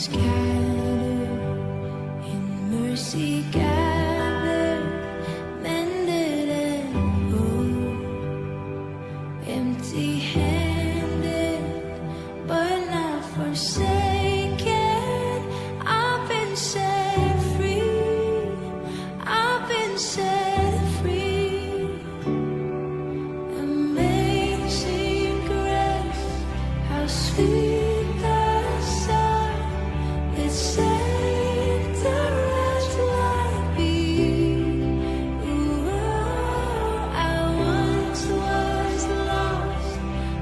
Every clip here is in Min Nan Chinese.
Scattered, in mercy gathered, mended and whole, empty-handed, but not forsaken. I've been set free. I've been set free. Amazing grace, how sweet the sound that saved a wretch like me. Ooh, I once was lost,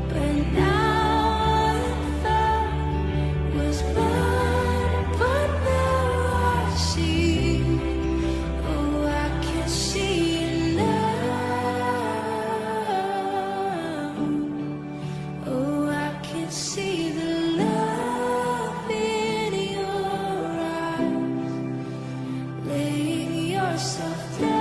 but now I'm found. Was blind, but now I see. Oh, I can see now. Oh, I can see the love in your eyes, laying yourself down,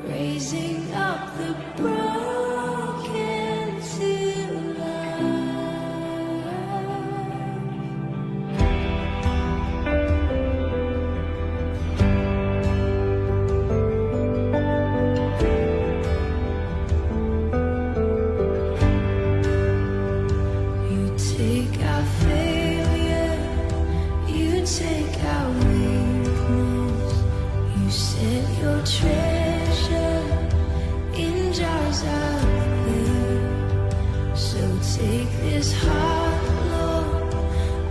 raising up the broken to life. You take our failure, you take our weakness, you set your treasure in jars of clay. So take this heart, Lord,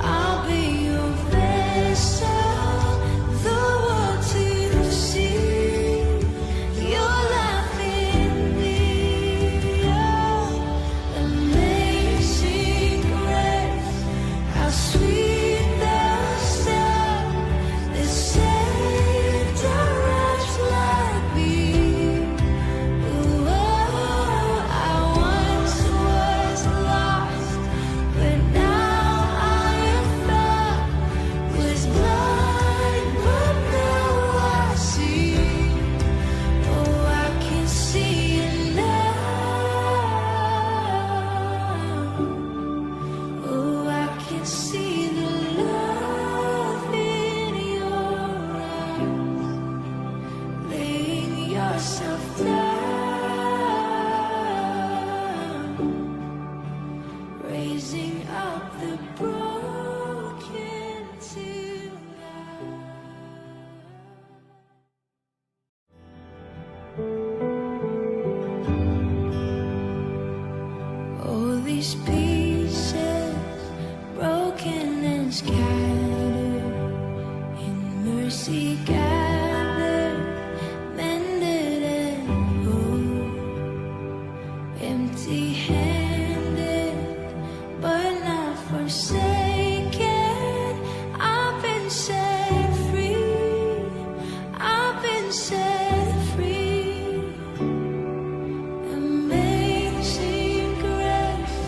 I'll be your vessel, the world to see your life in me. Oh, amazing grace, how sweet the sound that saved a wretch like me. Ooh, I once was lost, but now I am found. Was blind, but now I see. Oh, I can see now. Oh, I can see the love in your eyes, laying yourself down, raising up the broken to life. All these pieces broken and scattered, in mercy gathered, mended and whole, empty-handed, but not forsaken. I've been set free. I've been set free. Amazing grace,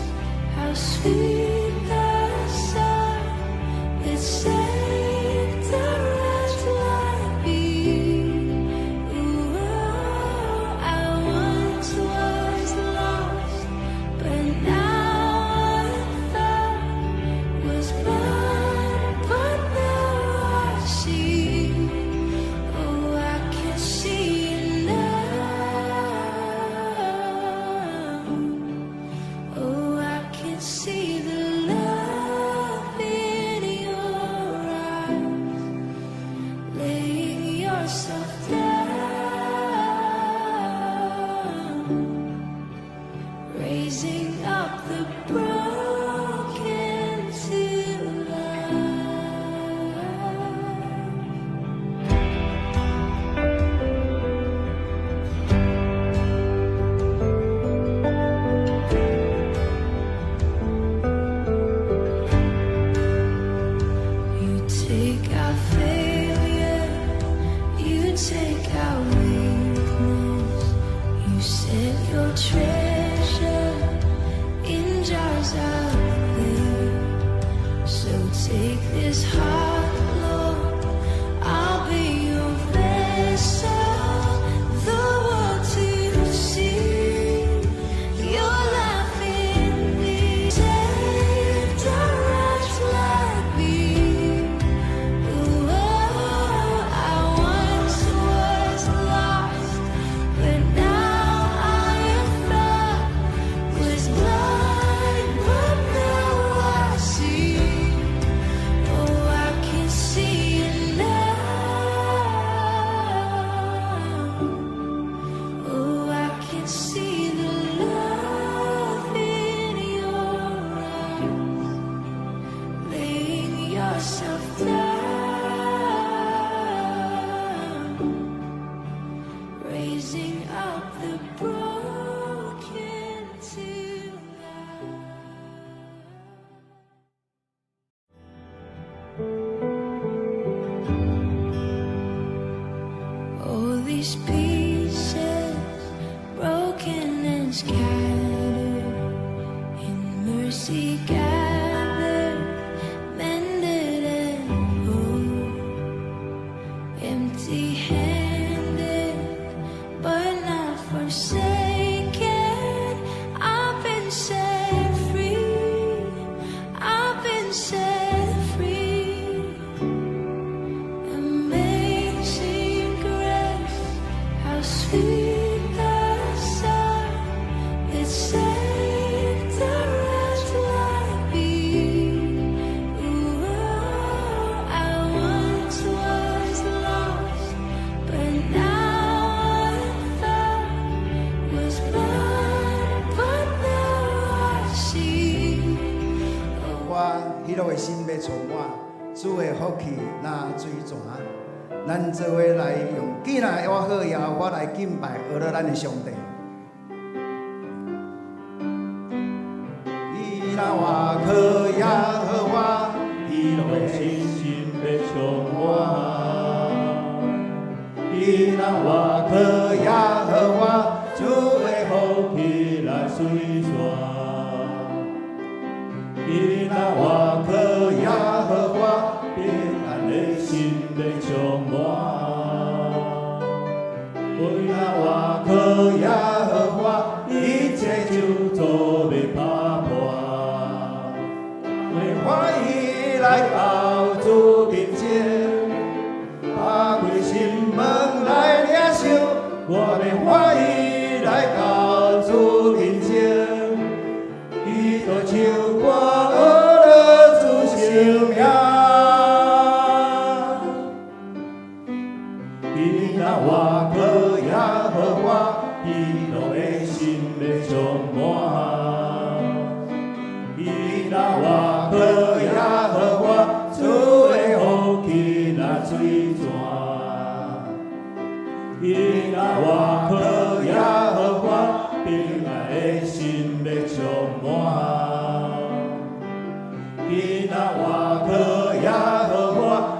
how sweet the sound that saved a wretch like me. Ooh, I once was lost, but now I'm found. Was blind, but now I see. Oh, I can see now. Oh, I can see the love in your eyes, laying yourself down, raising up the broken to life. You take our failure, you take our weakness, you set your treasure in jars of clay. So take this heart, Lord, I'll be your vessel, the world to see your life in me. Mercy gathered, mended and whole. Empty-handed, but not forsaken. I've been set free. I've been set free. Amazing grace, how sweet the sound that saved a wretch like me. Ooh, I once was lost, but now I'm found. Was blind, but now I see. 我喜樂的心欲充滿，主的福氣若水泉。咱做伙來用囝仔倚靠耶和華來敬拜，阿羅咱的上帝。伊若倚靠耶和華，喜樂的心心欲充滿，伊若倚靠耶和華，主的福氣來水泉。伊若倚靠耶和華，平安的心欲充滿。伊若倚靠耶和華，一切咒詛欲拍破。欲歡喜來到主面前，打開心門來領受，我欲歡喜來到主面前，伊就唱歌阿羅主聖名。伊若倚靠耶和華，喜樂的心欲充滿。伊若倚靠耶和華，主的福氣若水泉。伊若倚靠耶和華，平安的心欲充滿。伊若倚靠耶和華，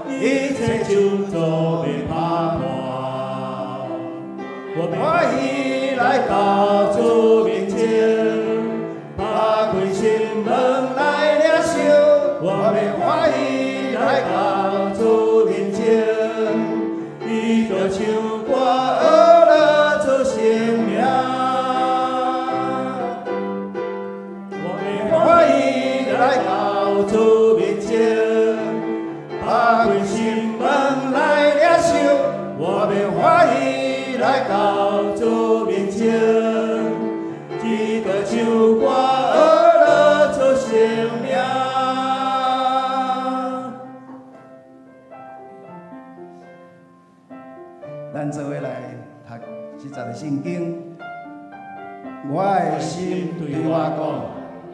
一切咒詛欲拍破。我欲歡喜來到到主主面前面前，打開心門門來領受，我欲歡喜來到到主主面前，伊就唱歌阿羅主聖名。我欲歡喜來到到主面前，打開心門來領受，我欲歡喜來到到主面前，這段唱歌阿羅主聖名。咱做伙來讀這節的聖經。我的心對我講，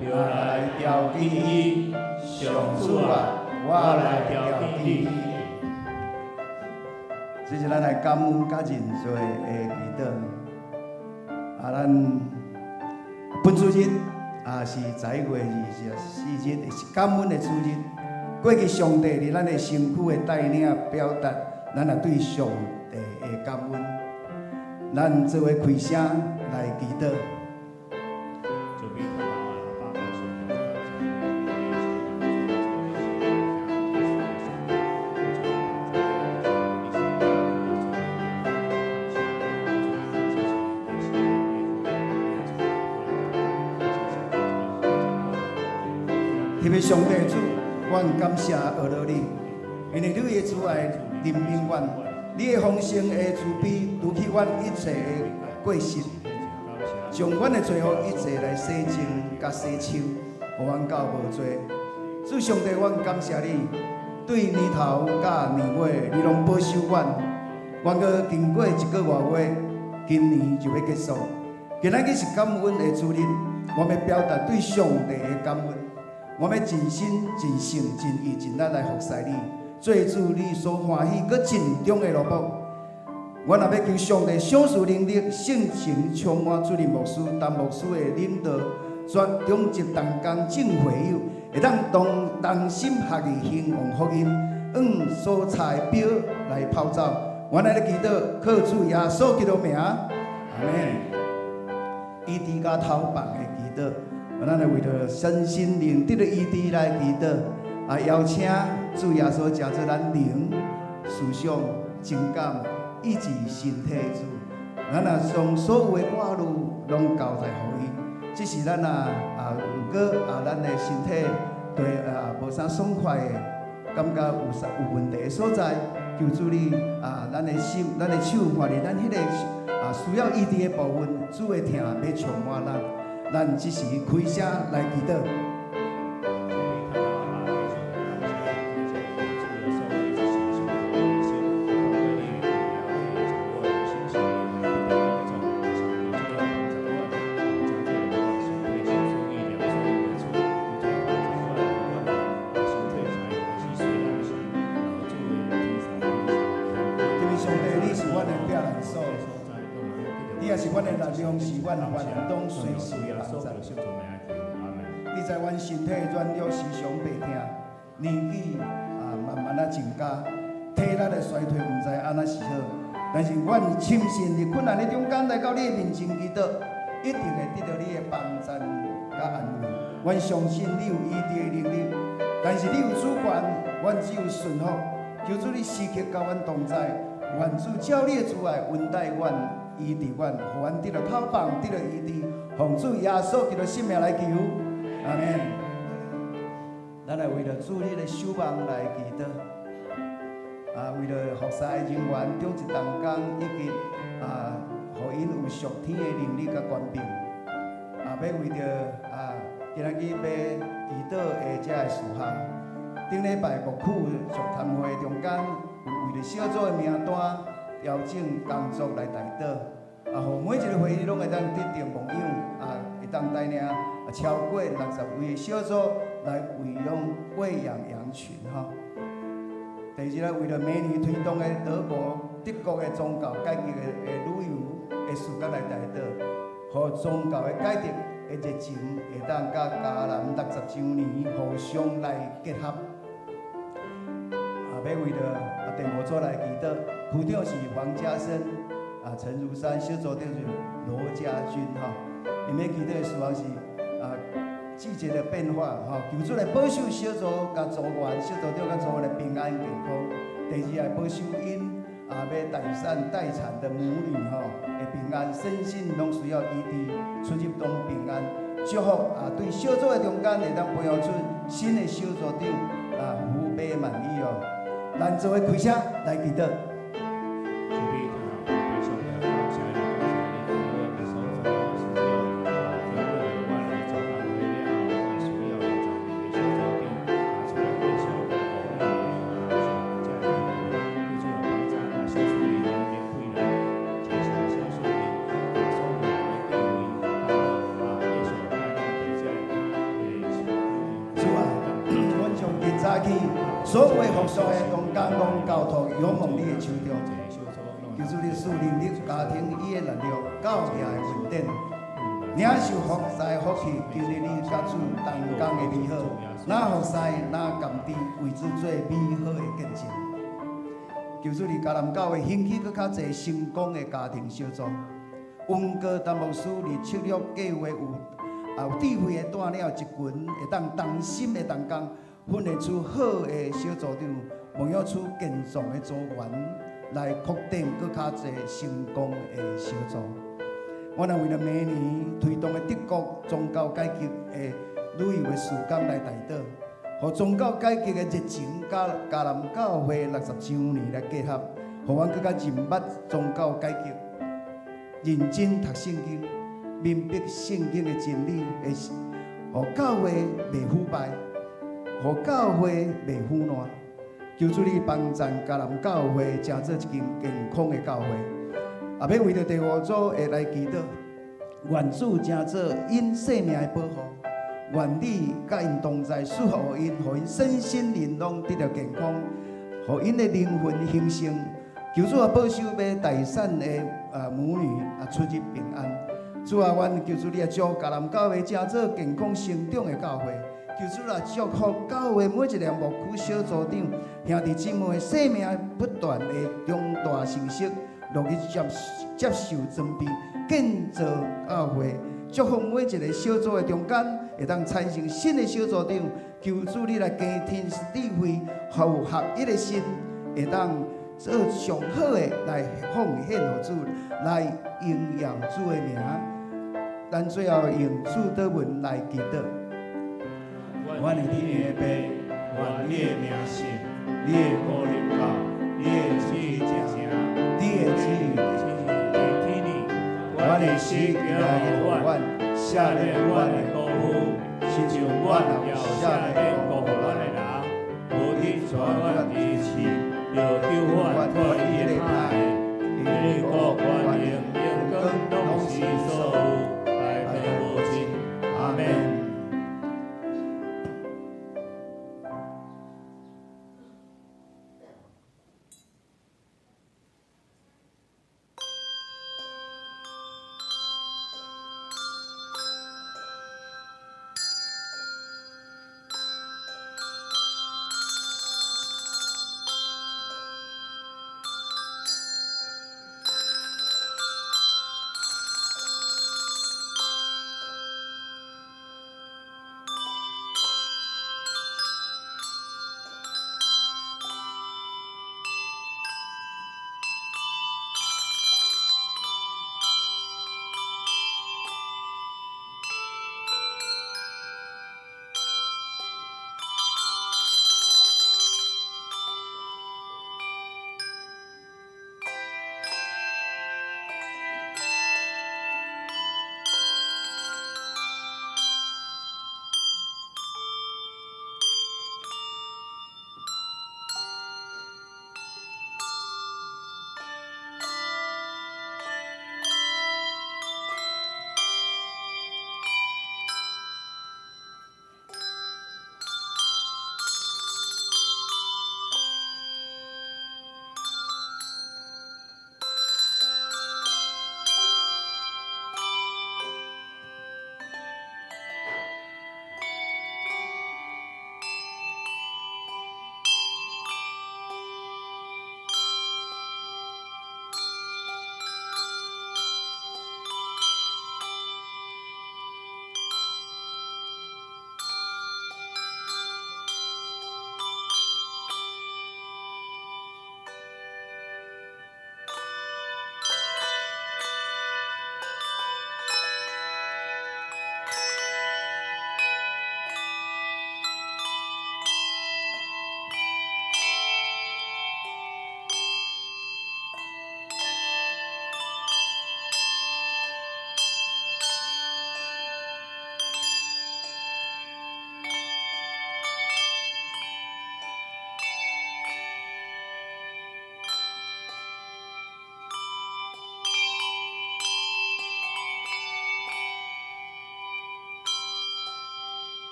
著來朝見伊，上主啊，我來朝見你。這是咱來感恩佮認罪的祈禱。啊，咱本主日啊是11月24日，是感恩的主日。過去上帝佇咱的身軀的帶領，表達咱也對上帝的感恩。咱做伙開聲來祈禱。特別上帝主，阮感謝阿羅你，因為你的慈愛憐憫阮，你的豐盛的慈悲除去阮一切的過失，將阮的罪惡一切來洗淨佮洗手，予阮到無罪。主上帝，阮感謝你，對年頭佮年尾，你攏保守阮。阮閣經過一個外月，今年就欲結束。今仔日是感恩的主日，我欲表達對上帝的感恩。我欲盡心、盡性、盡意、盡力來服侍你，做主你所歡喜閣盡忠的奴僕。我若欲求上帝賞賜能力，聖靈充滿主任牧師、陳牧師的領導，全中集同工眾會友，會當同同心合意興旺福音，往所差的標來跑走。我來咧祈禱，靠主耶穌基督名，阿門。以豬佮頭房的祈禱。咱來為著身心靈得著醫治來祈禱，啊，邀請主耶穌成做咱靈、思想、情感、意志、身體的主。咱若將所有的掛慮攏交代予伊，只是咱若啊，毋過啊，咱的身體對啊無啥爽快的，感覺有啥有問題的所在，求主你啊，咱的心、咱的手放佇咱彼個啊需要醫治的部分，主的疼欲充滿咱，咱這時開聲來祈禱。這位上帝，你是阮的避難所，你也是阮的力量，是阮患難中隨時的幫助。你知阮身體軟弱，時常病疼，年紀啊慢慢仔增加，體力的衰退，毋知按怎是好。但是阮深信佇困難的中間來到你的面前祈禱，一定會得著你的幫助佮安慰。阮相信你有醫治的能力，但是你有主權，阮只有順服。求主你時刻佮阮同在，願主照你的慈愛恩待阮，醫治阮，予阮得著透放，得著醫治，奉主耶穌基督聖名來求，阿們。咱來為著主日的守望來祈禱，啊，為著服侍人員長職同工以及啊，予𪜶有屬天的能力佮權柄，啊，欲為著啊，今仔日欲祈禱的這个事項。頂禮拜牧區座談會中間，有為著小組的名單調整工作來代禱，啊，予每一个會議攏會當得著牧養，啊，會當帶領啊超過60位的小組來餵養羊群吼。第二咧，為著明年推動的德國的宗教改革的旅遊的事工來代禱，予宗教的改革的熱情會當佮迦南60週年互相來結合。啊，欲為著啊第五組來祈禱，區長是黃家生，啊陳如山，小組長是羅家軍吼。𪜶欲祈禱的事項是啊季節的變化吼，求主來保守小組佮組員、小組長佮組員的平安健康。第二來保守𪜶啊欲待產的母女吼的平安，身心攏需要醫治，出入攏平安。祝福啊對小組的中間會當培養出新的小組長啊，福杯滿溢哦。咱做伙開聲來祈禱。主必上帝感謝你，感謝你，我的所在，我需要啊，調過來我來做工會了後，我需要60個小組長啊，出來繼續服務的啊，這個對主幫助啊，小組員能力來，就是小組員啊，所有的地位，啊，繼續帶領這個主啊，阮從今早起，所有的服侍的同工攏交託仰望你的手中。求主你賜能力、家庭伊的力量、教業的穩定，領受服侍福氣，經歷你佮主同工的美好。若服侍，若甘甜，為主做美好的見證。求主你迦南教會興起閣較濟成功的家庭小組。溫哥丹牧師佇策略計劃有啊有智慧的帶領一群會當同心的同工，訓練出好的小組長，牧養出健壯的組員，來擴展閣較濟成功的小組。我若為著明年推動的德國宗教改革的旅遊的事工來代禱，予宗教改革的熱情佮迦南教會60週年來結合，予阮閣較認捌宗教改革，認真讀聖經，明白聖經的真理，會予教會袂腐敗，予教會袂腐爛。求主你幫贊迦南教會，成做一間健康的教會。也欲為著第五組會來祈禱，願主成做𪜶性命的保護，願你佮𪜶同在，賜福予𪜶，予𪜶身心靈攏得著健康，予𪜶的靈魂興盛。求主啊，保守欲待產的啊母女啊出入平安。主啊，阮求主你啊，祝迦南教會成做健康成長的教會。求主啊，祝福教會每一個牧區小組長、兄弟姊妹的生命不斷的長大成熟，落去接受裝備，建造教會。祝福每一個小組的中間，會當產生新的小組長。求主你來加添智慧，予合一的心，會當做上好的來奉獻予主，來榮耀主的名。咱最後用主禱文來祈禱。阮的天的父，願你的名聖，你的國臨到，你的旨意成，你的旨意佇天裡，阮的食今日予阮，赦免阮的過犯，親像阮也有赦免辜負阮的人，無得帶阮佇試，著救阮脫離歹的。因為國權榮榮光攏是所有，白白無盡。阿門。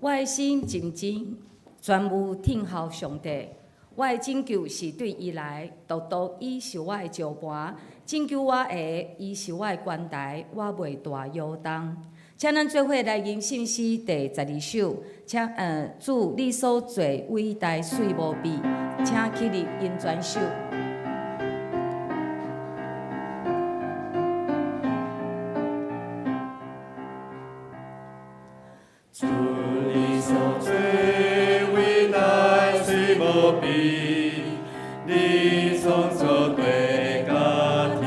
我的心靜靜，專務聽候上帝。我的拯救是對伊來，獨獨伊是我的石盤，拯救我的，伊是我的關台，我袂大搖動。請咱做伙來吟聖詩第12首，請主你所做偉大媠無比，請起立吟全首。主你所做偉大雖無比，你創造地佮天，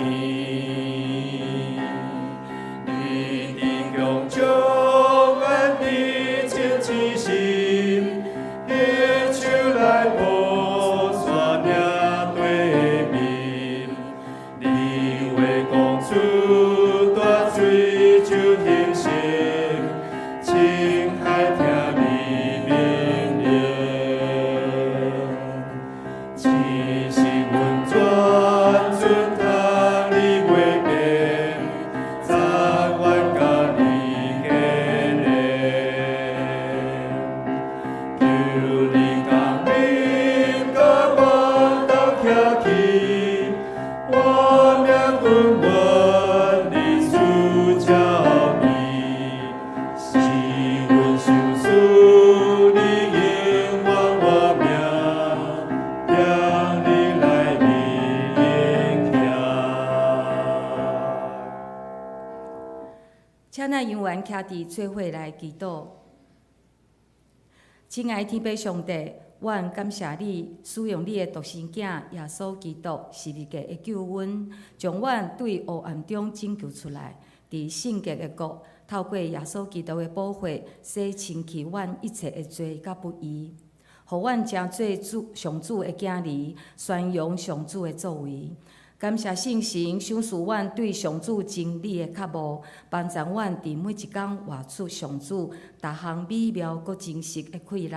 你的強壯按你清清心，彼手來抱山領地，請咱永遠徛佇做伙來祈禱。親愛的天父上帝，阮感謝你使用你的獨生囝耶穌基督十字架的救恩，將阮對黑暗中拯救出來，佇聖潔的國，透過耶穌基督的寶血，洗清去阮一切的罪佮不義，予阮成做主上主的囝兒，宣揚上主的作為。感謝聖神賞賜阮對上主真理的渴慕，幫助阮佇每一工活出上主逐項美妙閣真實的氣力，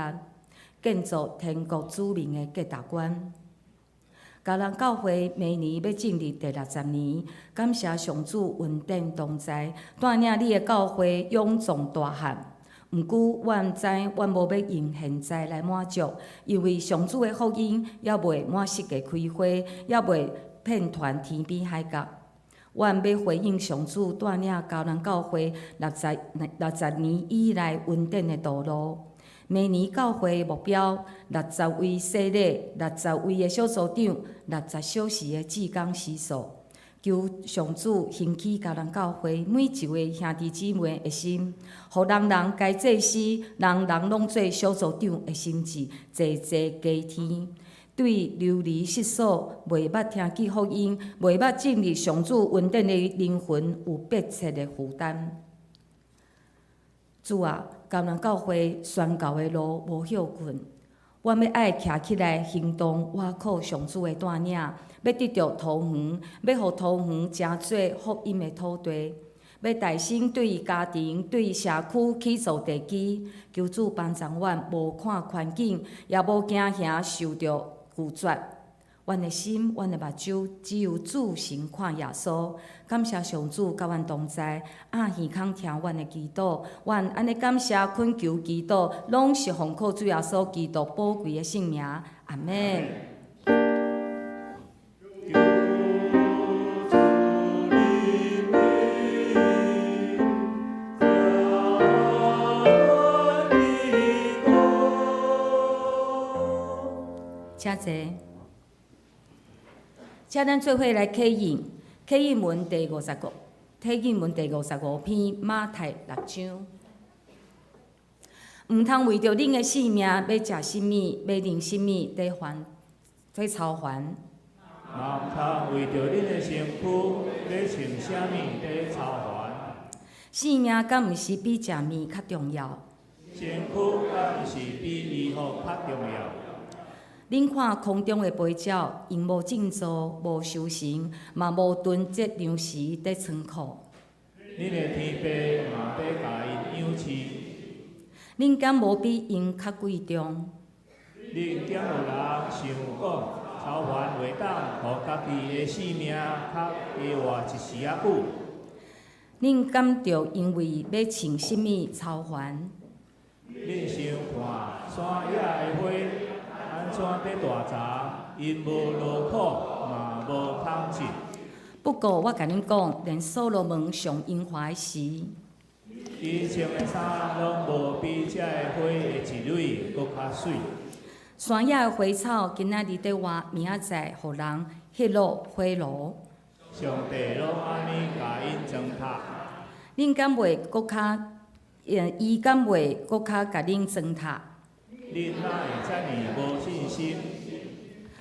建造天國子民的價值觀。嘉南教會明年欲進入第六十年，感謝上主恩典同在，帶領你的教會勇壯大漢。毋過，阮知阮無欲用現在來滿足，因為上主的福音猶未滿世界開花，猶未遍傳天邊海角。阮欲回應上主帶領嘉南教會六十年以來恩典的道路。明年教會目標60位洗禮，60位的小組長，60小時的志工時數。求上主興起嘉南教會每一位兄弟姊妹的心，予人人該祭司，人人攏做小組長的心志，齊齊加添。對流離失所、袂捌聽見福音、袂捌進入上主恩典的靈魂有迫切的負擔。主啊，嘉南教會宣教的路無歇睏，阮欲愛徛起來行動，倚靠上主的帶領，欲得著桃園，欲予桃園成做福音的土地，欲大聲對家庭、對社區起做地基。求主幫助阮，無看環境，也無驚嚇受著拒絕。阮的心、阮的目睭，只有注神看耶穌。感謝上主佮阮同在，掩耳孔聽阮的祈禱。阮按呢感謝懇求祈禱，攏是奉靠主耶穌基督寶貴的聖名。阿們。求主憐憫，聽阮祈禱。請坐。請咱做伙來啟應，啟應文第五十五，啟應文第五十五篇，馬太六章。毋通為著恁的性命，欲食啥物，欲啉啥物，佇煩，佇操煩。毋通為著恁的身軀，欲穿啥物，佇操煩。性命敢毋是比食物較重要？身軀敢毋是比衣服較重要？恁看空中的飛鳥，𪜶無種稻，無收成，嘛無囤積糧食佇倉庫。恁的天父嘛佇共𪜶養飼。恁敢無比𪜶較貴重？恁敢有人想講，操煩會當予家己的性命較加活一時仔久？恁敢著因為欲穿啥物操煩？恁想看山野的花，按怎佇大雜？𪜶無勞苦，嘛無紡織。不過我共恁講，連所羅門上榮華的時，伊穿的衫攏無比這个花的一蕊閣較媠。山野的花草，今仔日佇活，明仔載予人彼落火爐。上帝攏按呢共𪜶裝托。恁敢袂閣較？伊敢袂閣較共恁裝托？恁哪會遮爾無信心？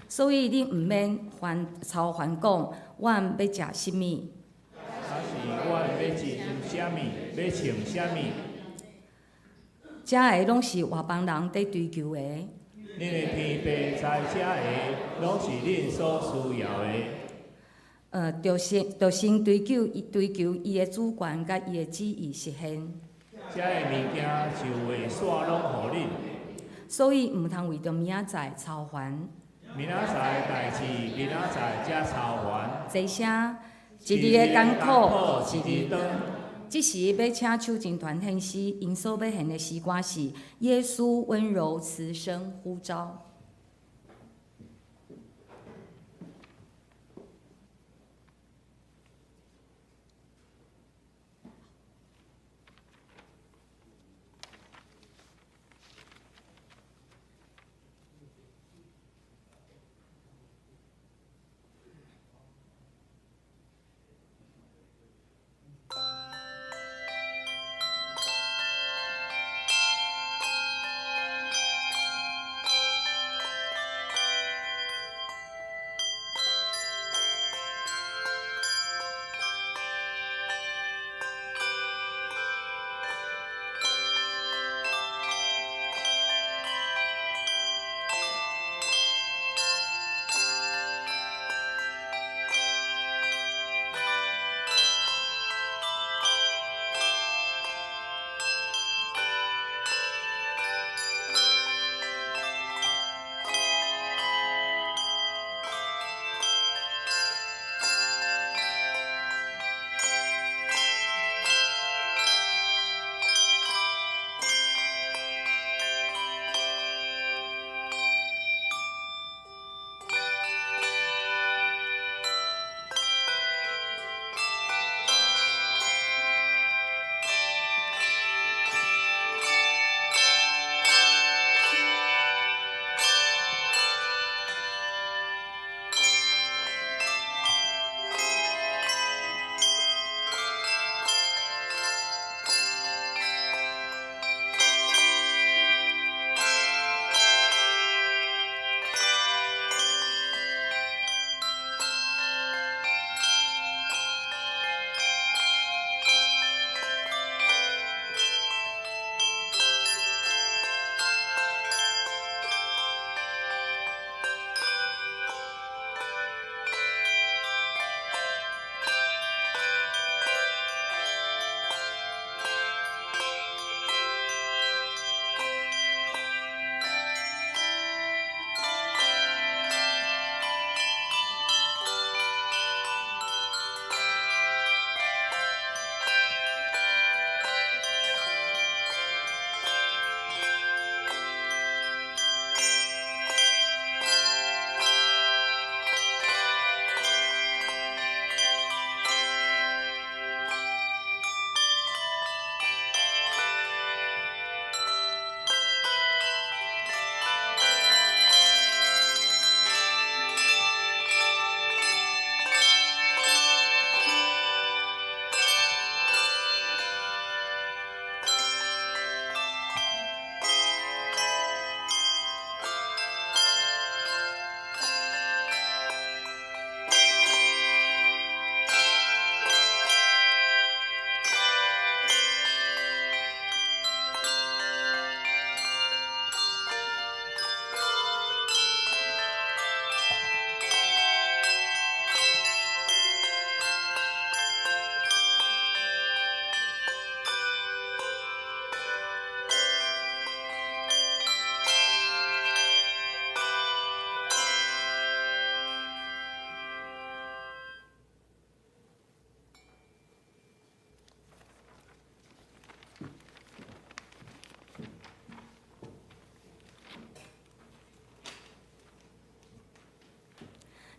所以恁毋免煩操煩講，阮欲食啥物？抑是阮欲食啥物？欲穿啥物？這个攏是外邦人佇追求的。恁的天父知這个攏是恁所需要的。著先追求伊的主權佮伊的旨意實現。這個物件就會煞攏予恁。所以毋通為著明仔載操煩。明仔載的代誌，明仔載才操煩。坐聲，一日的艱苦，一日當。這時欲請手琴團獻詩，𪜶所欲獻的詩歌是《耶穌溫柔慈聲呼召》。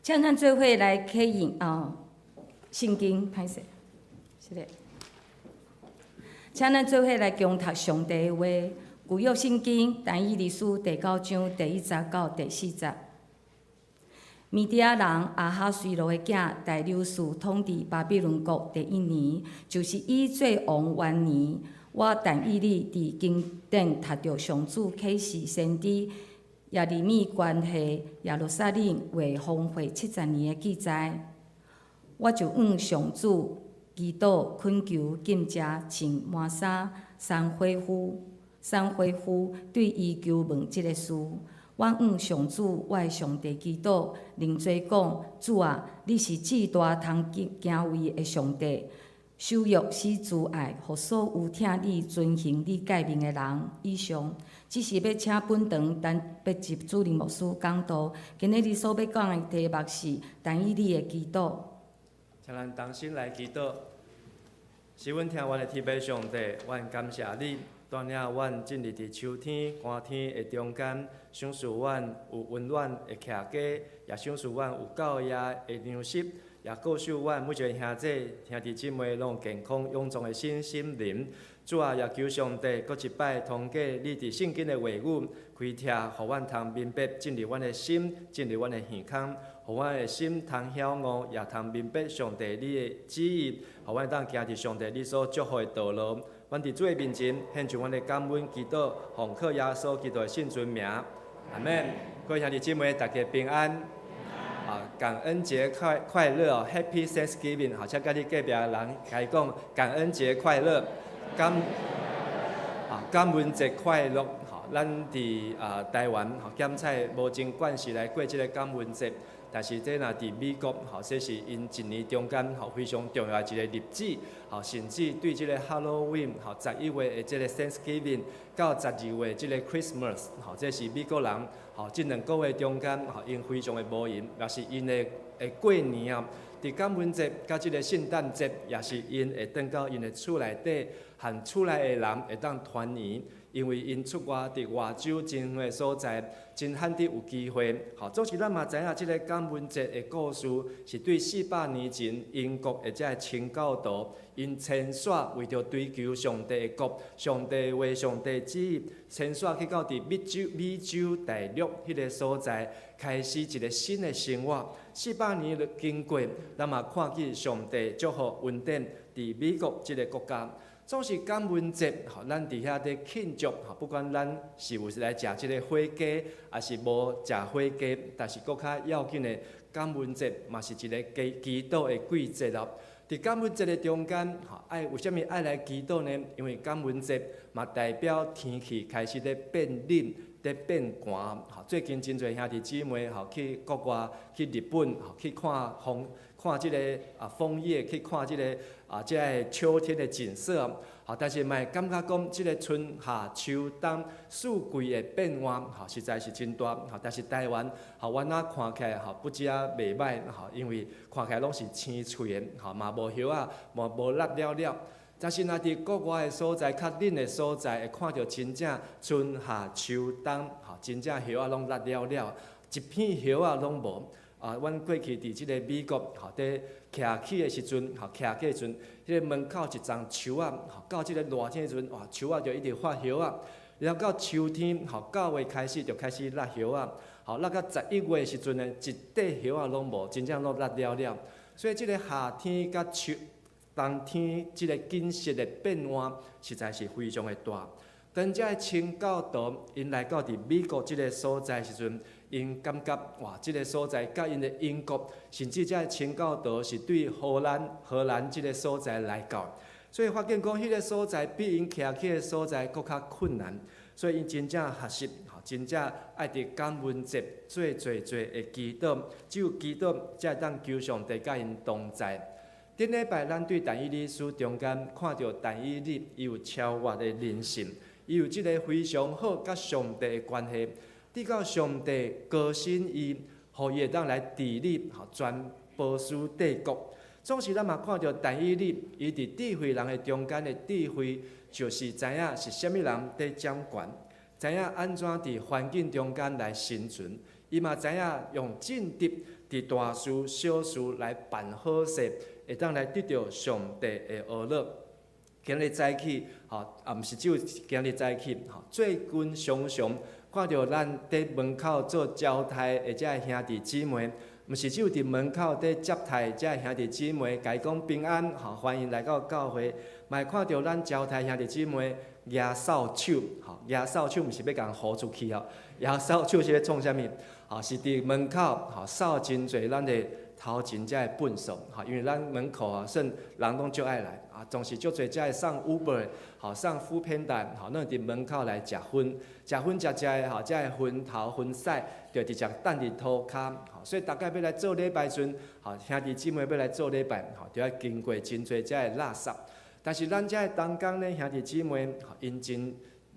請咱做伙來啟用啊，聖經歹勢，是的。請咱做伙來共讀上帝的話，舊約聖經但以理書第九章第一節到第四節。米底亞人亞哈隨魯的囝大流士統治巴比倫國第一年，就是伊做王元年，我但以理佇宮殿讀著上主啟示先知耶利米關係耶路撒冷會荒廢七十年的記載，我就向上主祈禱懇求禁食穿麻衫捎火敷捎火敷對伊求問這个事。我向上主我的上帝祈禱，認罪講：主啊，你是至大通敬畏的上帝，守約施慈愛，予所有疼你、遵行你誡命的人以上。這是欲請本堂陳伯集主任牧師講道。今仔日所欲講的題目是但以理的祈禱。請咱同心來祈禱。是阮疼阮的天父上帝，阮感謝你，帶領阮進入佇秋天、寒天的中間，賞賜阮有溫暖的徛家，也賞賜阮有夠額的糧食，也保守阮每一个兄弟兄弟姊妹攏有健康勇壯的身心靈。主啊，也求上帝閣一擺通過你佇聖經的話語開啟，予阮通明白進入阮的心，進入阮的耳孔，予阮的心通曉悟，也通明白上帝你的旨意，予阮當行佇上帝你所祝福的道路。阮佇主的面前獻上阮的感恩祈禱，奉靠耶穌基督的聖尊名，阿門。各位兄弟姊妹，大家平安。啊，感恩節快快樂哦，Happy Thanksgiving！好，請佮你隔壁人來講感恩節快樂，感恩節快樂。吼，咱佇台灣吼，減菜無真慣勢來過這个感恩節，但是這若佇美國吼，這是𪜶一年中間吼非常重要的一个日子，吼，甚至對這个 Halloween 吼11月的這个 Thanksgiving 到12月這个 Christmas 吼，這是美國人吼這兩個月中間吼，𪜶非常的無閒，也是𪜶的會過年啊。佇感恩節佮這个聖誕節，也是𪜶會轉到𪜶的厝內底，和厝內的人會當團圓。因為𪜶出外佇外州真遠的所在，真罕得有機會。吼，總是咱嘛知影，這个感恩節的故事是對400年前英國的這个清教徒，𪜶遷徙為著追求上帝的國、上帝話、上帝旨意，遷徙去到佇美洲大陸彼个所在，開始一個新的生活。400年的經過，咱嘛看見上帝祝福恩典佇美國這个國家。總是感恩節，吼，咱佇遐咧慶祝，吼，不管咱是有來食這个火雞，抑是無食火雞，但是閣較要緊的感恩節嘛是一个祈禱的季節咯。佇感恩節的中間，吼，愛為啥物愛來祈禱呢？因為感恩節嘛代表天氣開始咧變冷、咧變寒。吼，最近真濟兄弟姊妹吼去國外、去日本，吼去看楓、看這个楓葉，去看這个這个秋天的景色。吼，但是嘛會感覺講，這个春夏秋冬四季的變換，吼，實在是真大。吼，但是台灣，吼，阮若看起來吼，不止啊袂䆀，吼，因為看起來攏是青翠的，吼，嘛無葉仔，嘛無落了了。但是若佇國外的所在，較冷的所在，會看著真正春夏秋冬，吼，真正葉仔攏落了了，一片葉仔攏無。阮過去佇這个美國，吼，佇徛去的時陣，吼，徛去的時陣，彼个門口一叢樹仔，吼，到這个熱天的時陣，哇，樹仔就一直發葉仔。然後到秋天，吼，9月開始就開始落葉仔，吼，落到11月的時陣呢，一塊葉仔攏無，真正攏落了了。所以這个夏天佮秋冬天這个景色的變換，實在是非常的大。當這个清教徒𪜶來到佇美國這个所在時陣，𪜶感覺哇，這个所在佮𪜶的英國，甚至這个清教徒是對荷蘭這个所在來到，所以發現講彼个所在比𪜶徛去的所在閣較困難，所以𪜶真正學習，吼，真正愛佇感恩節做濟濟的祈禱，只有祈禱才會當求上帝佮𪜶同在。頂禮拜咱對但以理書中間看著但以理，伊有超越的靈性，伊有這个非常好佮上帝的關係，直到上帝膏審伊，予伊會當來治理吼全波斯帝國。總是咱嘛看著但以理，伊佇智慧人的中間的智慧，就是知影是啥物人佇掌權，知影按怎佇環境中間來生存。伊嘛知影用正直佇大事小事來辦好勢，會當來得著上帝的呵咾。今日早起，吼，也毋是只有今日早起，吼，最近常常看著咱佇門口做招待的這个兄弟姊妹，毋是只有佇門口佇接待這个兄弟姊妹，共伊講平安，吼，歡迎來到教會，嘛會看著咱招待兄弟姊妹舉掃帚，吼，舉掃帚毋是欲共人呼出去哦，舉掃帚是咧創啥物？吼，是佇門口，吼，掃真濟咱的頭前遮的糞埽，吼，因為咱門口啊，算人攏足愛來，啊，總是足濟遮的送 Uber，吼，送 foodpanda，吼，攏佇門口來食薰，食薰食食的，吼，遮的薰頭薰屎，就直接擲佇塗跤，吼，所以逐擺欲來做禮拜時陣，吼，兄弟姊妹欲來做禮拜，吼，就愛經過真濟遮的垃圾。但是咱遮的同工呢，兄弟姊妹，吼，𪜶真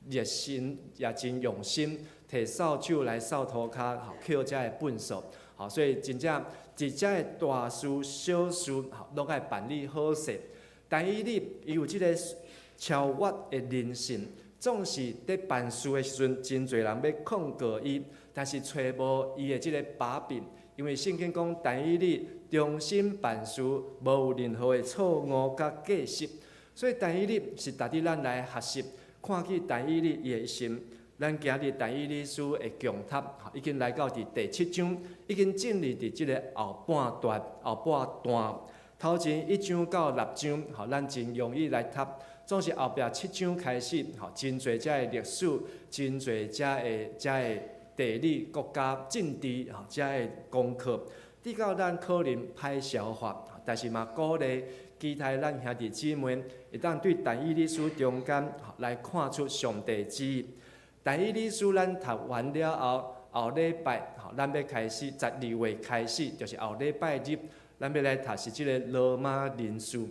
熱心，也真用心，提掃帚來掃塗跤，吼，抾遮的糞埽，吼，所以真正佇遮的大事小事，吼，攏愛辦理好勢。但以理伊有這个超越的靈性，總是佇辦事的時陣，真濟人欲控告伊，但是揣無伊的這个把柄，因為聖經講，但以理忠心辦事，無有任何的錯誤佮過失。所以但以理是值得咱來學習，看見但以理伊的一生。咱今日但以理書的共讀，已經來到佇第七章，已經進入佇這个後半段，後半段。頭前一章到六章，吼，咱真容易來讀。總是後壁七章開始，吼，真濟遮的歷史，真濟遮的遮的地理、國家、政治，吼，遮的功課，直到咱可能歹消化，但是嘛鼓勵期待咱兄弟姊妹會當對但以理書中間來看出上帝旨意。但以理書咱讀完了後，後禮拜吼，咱欲開始12月開始，就是後禮拜日，咱欲來讀是這个羅馬人書。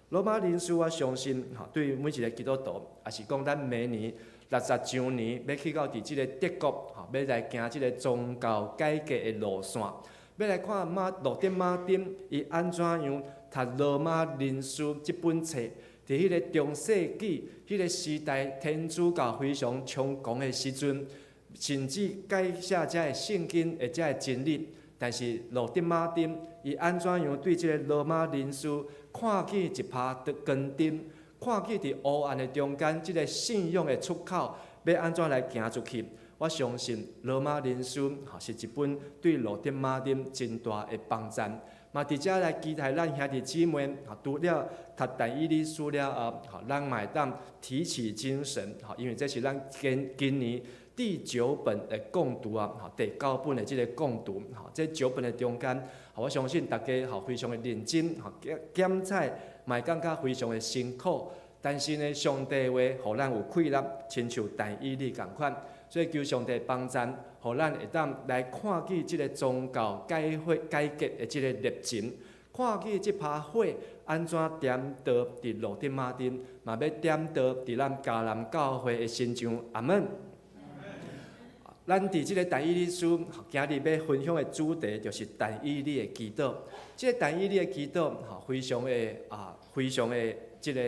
羅馬人書我相信吼，對每一个基督徒，抑是講咱明年60周年欲去到佇這个德國吼，欲來行這个宗教改革的路線，欲來看馬路德馬丁伊按怎樣讀羅馬人書這本冊。佇彼个中世紀彼个時代，天主教非常猖狂的時陣，甚至改寫遮个聖經的遮个真理。但是路德馬丁伊按怎樣對這个羅馬人書看見一拍的光燈，看見佇黑暗的中間，這个信仰的出口，欲按怎來行出去？我相信羅馬人書吼是一本對路德馬丁真大的幫贊。嘛，佇遮來期待咱兄弟姊妹，除了讀但以理書了後，吼，咱嘛會當提起精神，吼，因為這是咱今今年第九本的共讀啊，吼，第九本的這个共讀，吼，這九本的中間，我相信大家吼非常的認真，吼，檢檢採嘛會感覺非常的辛苦，但是呢，上帝話予咱有氣力，親像但以理仝款，所以求上帝幫贊。予咱會當來看見這个宗教改悔改革的這个歷程，看見這葩火按怎點著佇路德馬丁，嘛欲點著佇咱迦南教會的身上。阿門。咱佇這个但以理書今日欲分享的主題就是但以理的祈禱。這个但以理的祈禱，吼，非常的啊，非常的這个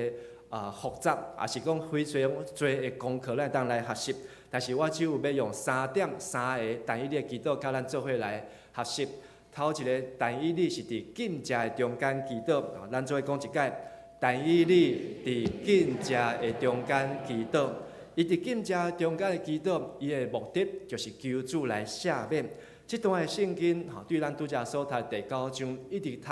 啊複雜，抑是講非常濟的功課，咱會當來學習。但是我只有欲用三點三个但以理的祈禱，佮咱做伙來學習。頭一个但以理是佇禁食的中間祈禱，咱做伙講一擺。但以理佇禁食的中間祈禱，伊佇禁食中間的祈禱，伊的目的就是求主來赦免。這段的聖經，吼，對咱拄才所讀第九章一直讀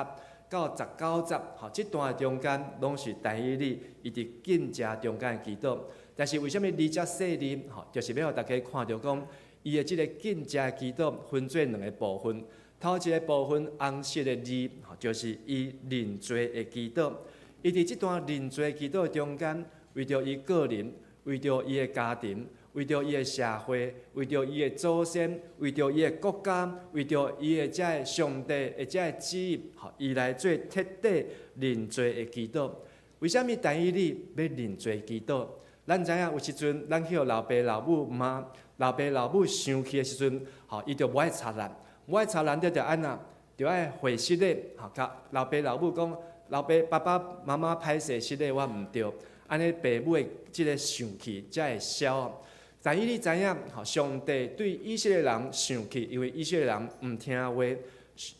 到19節，吼，這段的中間攏是但以理伊佇禁食中間的祈禱。但是為啥物離遮細膩？吼，就是欲予大家看著講，伊的這个禁食的祈禱分做兩个部分。頭一个部分紅色的字，吼，就是伊認罪的祈禱。伊佇這段認罪祈禱中間，為著伊個人，為著伊的家庭，為著伊的社會，為著伊的祖先，為著伊的國家，為著伊的這个上帝的這个旨意，吼，伊來做徹底認罪的祈禱。為啥物但以理欲認罪祈禱？咱知影有時陣，咱去予老爸老母罵，老爸老母生氣的時陣，吼，伊就無愛插咱，無愛插咱，就按怎？就愛回失禮，吼，共老爸老母講，老爸爸爸媽媽歹勢失禮，我毋對，按呢爸母的這个生氣才會消。但以理知影，吼，上帝對以色列人生氣，因為以色列人毋聽話，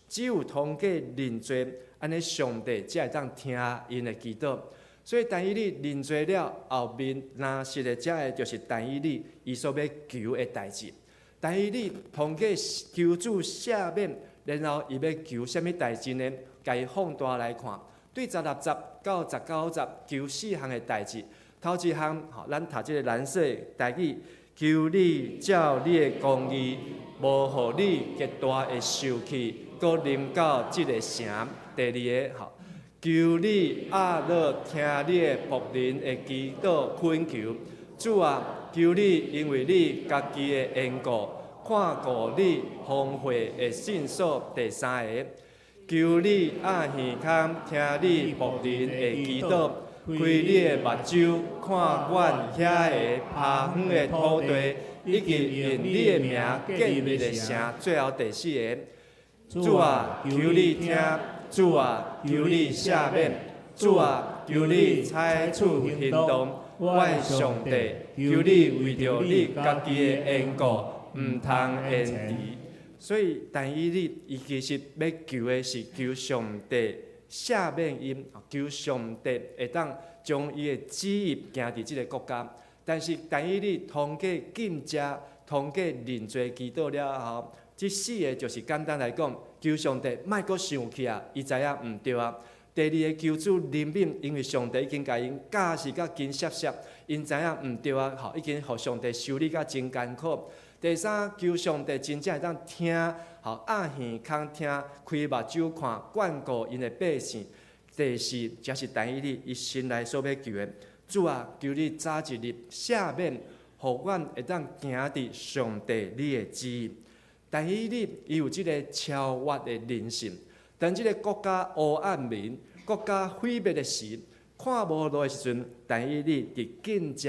只有通過認罪，按呢上帝才會當聽𪜶的祈禱。所以但以理認罪了後面，若實的遮個就是但以理伊所欲求的代誌。但以理通過求主赦免，然後伊欲求啥物代誌呢？共伊放大來看，對16節到19節求四項的代誌。頭一項，吼，咱讀這個藍色台語，求你照你的公義，無予你極大的受氣，閣臨到這個城。第二个，吼，求你壓落聽你的僕人的祈禱懇求，主啊，求你因為你家己的緣故，看顧你豐惠的聖所。第三个，求你掩耳孔聽你僕人的祈禱，開你的目睭看阮遐个拍遠的土地，以及用你的名建立的城。最後第四个，主啊，求你聽。主啊，求你赦免！主啊，求你採取行動！我的上帝，求你為著你家己的緣故，毋通延遲。所以，但以理伊其實欲求的是求上帝赦免𪜶，求上帝會當將伊的旨意行佇這个國家。但是，但以理通過禁食、通過認罪祈禱了後，這四个就是簡單來講，求上帝莫閣生氣啊！伊知影毋對啊。第二个求主憐憫，因為上帝已經共𪜶教示甲緊澀澀，𪜶知影毋對啊，吼，已經予上帝修理甲真艱苦。第三，求上帝真正會當聽，吼，掩耳孔聽，開目睭看，眷顧𪜶的百姓。第四，才是但以理伊心內所欲求的。主啊，求你早一日赦免，予阮會當行佇上帝你的旨意。但以理伊有這个超越的靈性，當這个國家黑暗面、國家毀滅的時，看無路的時陣，但以理佇禁食、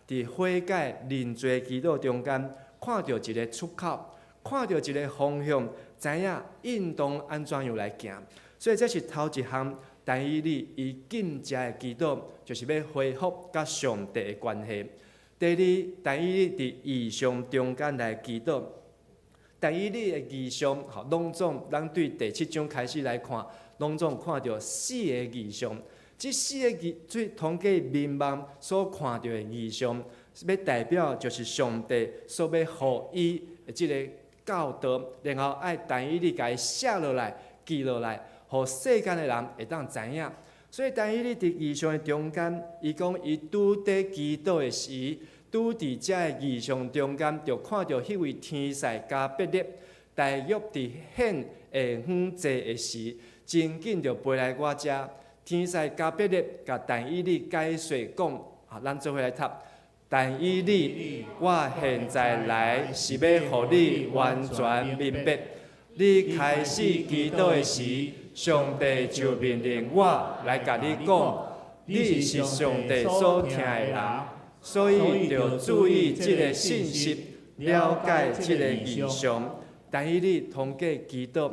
佇悔改、認罪祈禱中間，看著一个出口，看著一个方向，知影應當按怎樣來行。所以這是頭一項，但以理伊禁食的祈禱，就是欲恢復佮上帝的關係。第二，但以理佇異象中間來祈禱。但以理的異象，吼，攏總咱對第七章開始來看，攏總看著四个異象。這四个異，最通過眠夢所看著的異象，欲代表就是上帝所欲予伊的這个教導，然後愛但以理共伊寫落來、記落來，予世間的人會當知影。所以但以理佇異象的中間，伊講伊拄佇祈禱的時，拄佇遮个異象中間，就看著彼位天使加百列，大約佇獻下昏祭的時，真緊就飛來我遮。天使加百列共但以理解說講，啊，咱做伙來讀。但以理，我現在來是欲予你完全明白。你開始祈禱的時，上帝就命令我來共你講，你是上帝所疼的人。所以著注意這个信息，了解這个異象。但以理通過祈禱、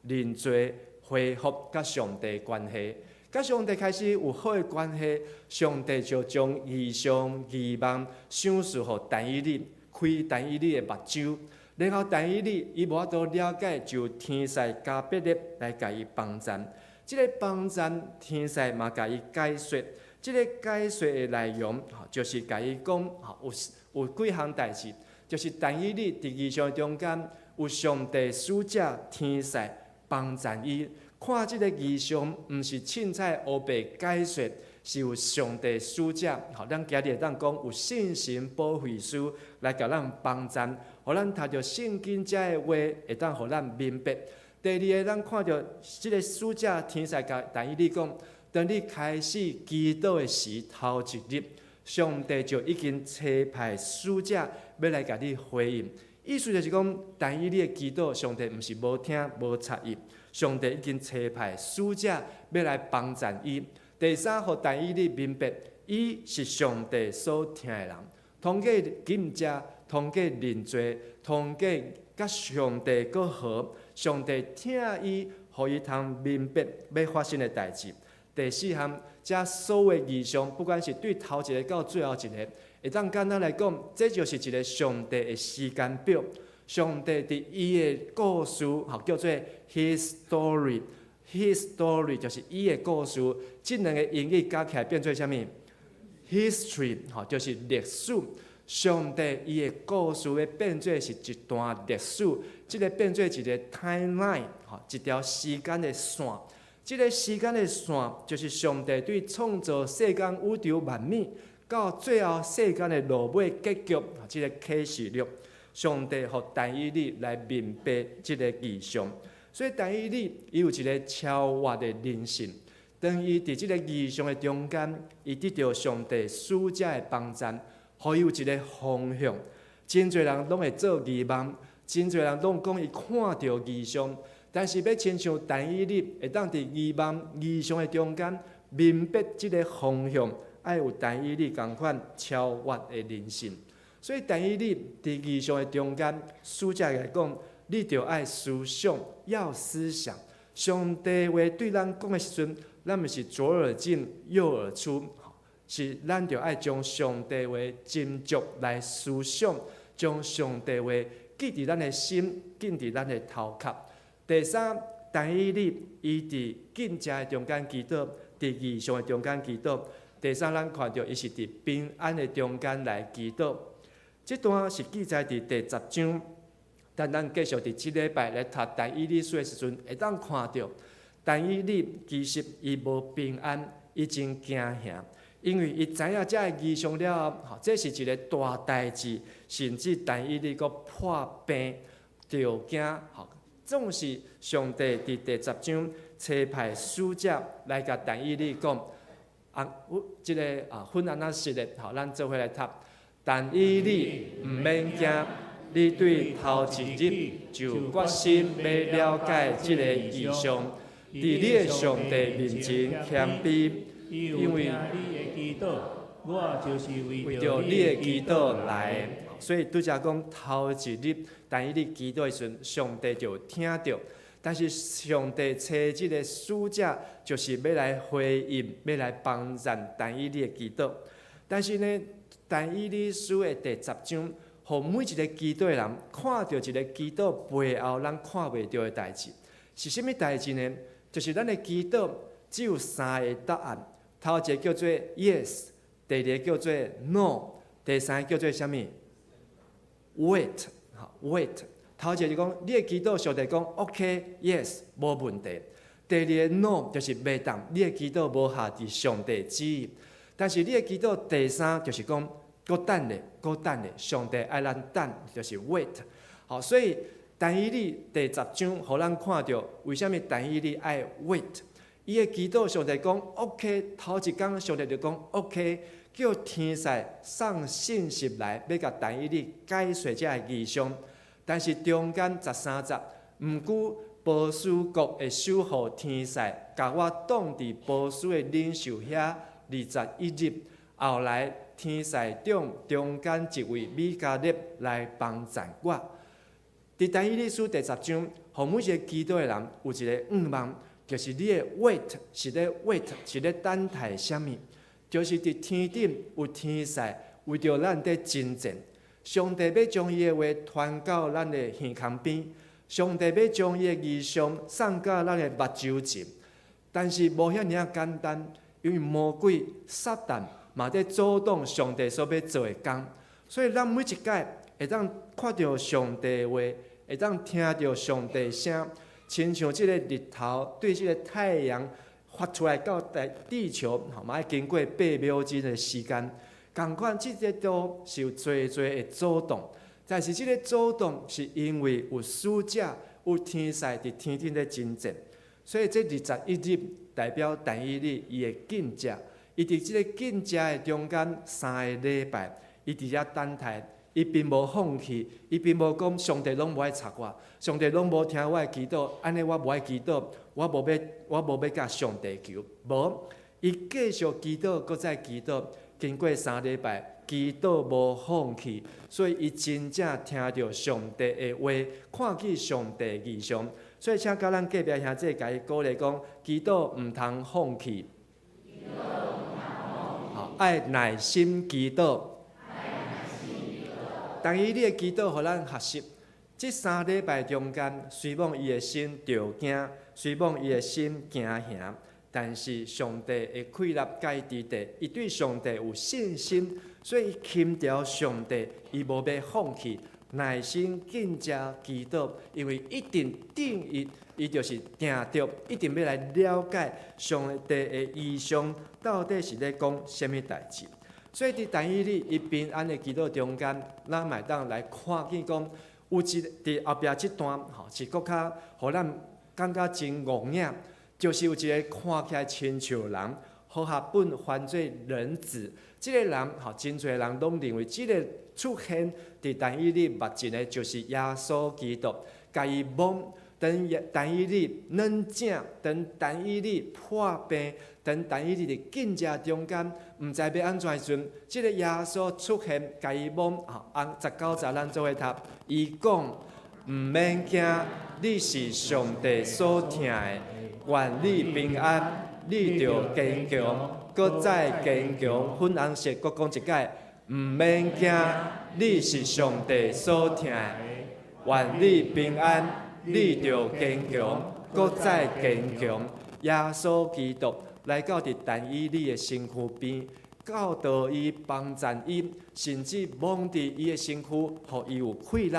認罪、恢復佮上帝關係，佮上帝開始有好的關係，上帝就將異象、異夢賞賜予但以理，開但以理的目睭，然後但以理伊無法度了解，就天使加百列來共伊幫贊。這个幫贊天使嘛共伊解說。這个解說的內容，吼，就是共伊講，吼，有幾項代誌，就是但以理佇異象中間有上帝使者天使幫贊伊，看這个異象，毋是凊彩烏白解說，是有上帝使者，吼，咱今日會當講有聖神保惠師來共咱幫贊，予咱讀著聖經遮的話，會當予咱明白。第二个，咱看著這个使者天使共但以理講，當你開始祈禱的時，頭一日，上帝就已經差派使者欲來共你回應。意思就是講，但以理的祈禱，上帝毋是無聽無插伊，上帝已經差派使者欲來幫贊伊。第三，予但以理明白，伊是上帝所疼的人。通過禁食，通過認罪，通過佮上帝閣和，上帝疼伊，予伊通明白欲發生的代誌。第四項，遮所有異象，不管是對頭一个到最後一个，會當簡單來講，這就是一个上帝的時間表。上帝佇伊的故事，吼叫做 His story。His story 就是伊的故事。這兩个英語加起來變做啥物？History，吼，就是歷史。上帝伊的故事欲變做是一段歷史，這个變做一个 timeline，吼，一條時間的線。這个時間的線，就是上帝對創造世間宇宙萬物，到最後世間的落尾結局，這个啟示錄，上帝予但以理來明白這个異象。所以但以理伊有一个超越的靈性。當伊佇這个異象的中間，伊得著上帝使者的幫贊，予伊有一个方向。真濟人攏會做異夢，真濟人攏講伊看著異象，但是欲親像但以理會當佇異夢異象的中間明白這个方向，愛有但以理仝款超越的靈性。所以但以理佇異象的中間，使者來講，你著愛思想，要思想。上帝話對咱講的時陣，咱毋是左耳進右耳出，是咱著愛將上帝話斟酌來思想，將上帝話記佇咱的心，記佇咱的頭殼。第三，但以理伊佇禁食的中間祈禱，佇異象的中間祈禱。第三，咱看著伊是佇平安的中間來祈禱。這段是記載佇第十章。但咱繼續佇這禮拜來讀但以理書的時陣，會當看著但以理其實伊無平安，伊真驚嚇，因為伊知影這个異象了後，吼，這是一个大代誌，甚至但以理閣破病、著驚，吼，總是上帝佇第十章差派使者來共但以理講，啊，這个啊，分按怎說的，吼，咱做伙來讀。但以理毋免驚，你對頭一日就決心欲了解這个異象，佇你的上帝面前謙卑，因為你的祈禱，我就是為為著你的祈禱來的。所以拄才講頭一日，但以理祈禱的時陣，上帝就聽著。但是上帝差這个使者，就是欲來回應，欲來幫贊但以理的祈禱。但是呢，但以理書的第十章，予每一个祈禱的人看著一个祈禱背後咱看袂著的代誌，是啥物代誌呢？就是咱的祈禱只有三个答案，頭一个叫做 yes，第二個叫做 no，第三个叫做啥物？wait，吼，wait。頭一个就講，你的祈禱上帝講 OK，yes，無問題。第二个 no 就是袂當，你的祈禱無合佇上帝旨意。但是你的祈禱第三就是講，閣等咧，閣等咧，上帝愛咱等，就是 wait。好，所以但以理第十章，予咱看著為啥物但以理愛 wait。伊的祈禱上帝講 OK，頭一工上帝就講 OK，叫天使送信息來，欲共但以理解說這个異象。但是中間13節，毋過波斯國的守護天使，共我擋佇波斯的領袖遐21日。後來天使長中間一位米迦勒來幫贊我。佇但以理書第十章，予每一个祈禱的人有一个願望，就是你的 wait 是咧 wait 是咧等待啥物？就是佇天頂有天使為著咱佇征戰。上帝欲將伊的話傳到咱的耳孔邊，上帝欲將伊的異象送到咱的目睭前，但是無遐爾仔簡單，因為魔鬼撒旦嘛佇阻擋上帝所欲做的工，所以咱每一擺會當看著上帝話，會當聽著上帝聲，親像這个日頭對這个太陽發出來到地球，吼嘛愛經過8秒鐘的時間。仝款，這个都是有濟濟的阻擋，但是這个阻擋是因為有使者、有天使佇天頂咧征戰，所以這21日代表但以理伊的禁食，伊佇這个禁食的中間三个禮拜，伊佇遐等待，伊並無放棄，伊並無講上帝攏無愛插我，上帝攏無聽我的祈禱，按呢我無愛祈禱，我無欲共上帝求，無，伊繼續祈禱，閣再祈禱。經過三禮拜，祈禱無放棄，所以伊真正聽著上帝的話，看見上帝異象。所以，請佮咱隔壁兄弟共伊鼓勵講，祈禱毋通放棄，好，愛耐心祈禱。但以理的祈禱，予咱學習，這3禮拜中間，雖罔伊的心著驚，雖罔伊的心驚嚇，但是上帝的氣力佮伊佇底，伊對上帝有信心，所以伊輕著上帝，伊無欲放棄，耐心禁食祈禱，因為一定定伊，伊就是定著，一定欲來了解上帝的異象到底是咧講啥物代誌。所以佇但以理伊平安的祈禱中間，咱嘛會當來看見講，有一佇後壁這段吼是閣較予咱感覺真戇影，就是有一个看起來親像人，和合本翻做人子，這个人吼，真濟人攏認為這个出現佇但以理目前的，就是耶穌基督，共伊摸，當但以理軟頸，當但以理破病，當但以理佇禁食中間，毋知欲按怎的時陣，這个耶穌出現，共伊摸，吼，19節咱做伙讀，伊講毋免驚，你是上帝所疼的，願你平安，你著堅強，閣再堅強。粉紅色閣講一擺，毋免驚，你是上帝所疼的，願你平安，你著堅強，閣再堅強。耶穌基督來到佇但以理的身軀邊，教導伊、幫贊伊，甚至摸佇伊的身軀，予伊有氣力。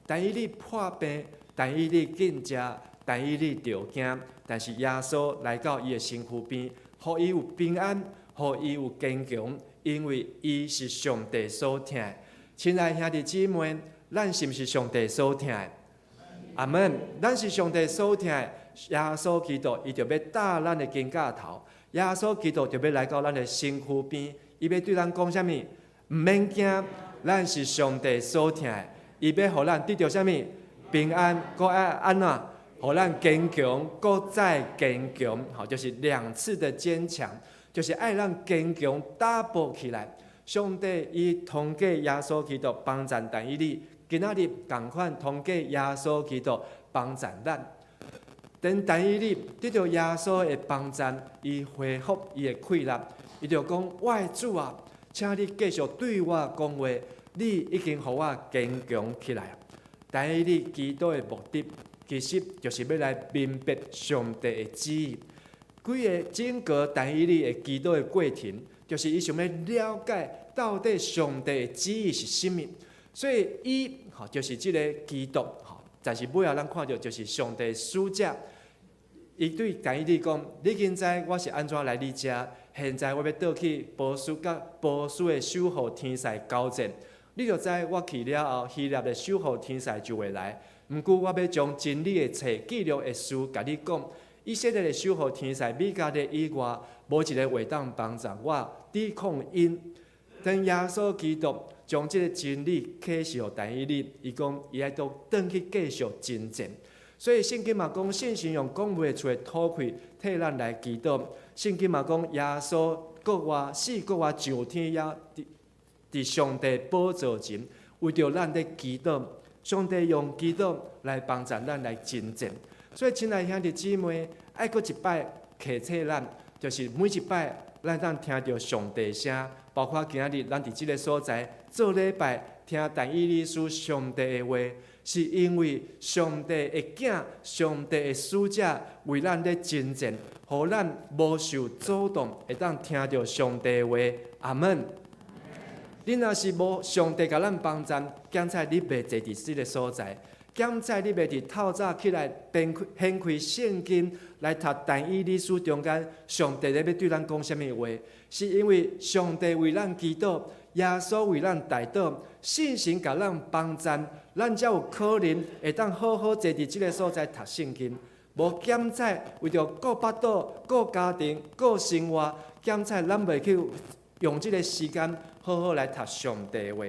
但以理破病，但以理禁食，但以理著驚，但是耶穌來到伊的身軀邊，予伊有平安，予伊有堅強，因為伊是上帝所疼的。親愛兄弟姊妹，咱是毋是上帝所疼的？阿門。咱是上帝所疼的，耶穌基督伊就欲搭咱的肩胛頭，耶穌基督就欲來到咱的身軀邊，伊欲對咱講啥物？毋免驚，咱是上帝所疼的。伊欲予咱得著啥物？平安，閣愛按怎？予咱堅強，閣再堅強，吼，就是兩次的堅強，就是愛咱堅強 double 起來。上帝伊通過耶穌基督幫贊但以理，今仔日仝款通過耶穌基督幫贊咱。當但以理得著耶穌的幫贊，伊恢復伊的氣力，伊就講：我的主啊，請你繼續對我講話，你已經予我堅強起來。但以理祈禱的目的，其實就是欲來明白上帝的旨意。規個整個但以理的祈禱的過程，就是伊想欲了解到底上帝的旨意是啥物。所以伊吼就是這个基督吼，但是尾後咱看著就是上帝使者。伊對但以理講：你已經知我是按怎來你遮，現在我欲倒去波斯佮波斯的首輔天使交戰。你就知我去了後，希臘的首輔天使就會來。毋過我欲將真理的冊記錄的事共你講。以色列的首輔天使米迦勒以外，無一个會當幫助我抵抗𪜶。當耶穌基督將這个真理啟示予但以理，伊講伊愛倒轉去繼續征戰。所以聖經嘛講，聖神用講袂出的吐氣替咱來祈禱。聖經嘛講，耶穌閣活死閣活上天也佇佇上帝寶座前，為著咱咧祈禱。上帝用祈禱來幫助咱來征戰。所以，親愛兄弟姊妹，愛閣一擺提醒咱，就是每一擺咱當聽著上帝聲，包括今仔日咱佇這个所在做禮拜，聽但以理書上帝的話，是因為上帝的囝、上帝的使者為咱咧征戰，予咱無受阻擋，會當聽著上帝的話。阿門。你若是無上帝共咱幫贊，檢採你袂坐佇這个所在，檢採你袂佇透早起來掀開掀開聖經來讀但以理書中間，上帝咧欲對咱講啥物話？是因為上帝為咱祈禱，耶穌為咱代禱，聖神共咱幫贊，咱才有可能會當好好坐佇這个所在讀聖經。無檢採為著顧腹肚、顧家庭、顧生活，檢採咱袂去用這個時間好好來讀上帝話。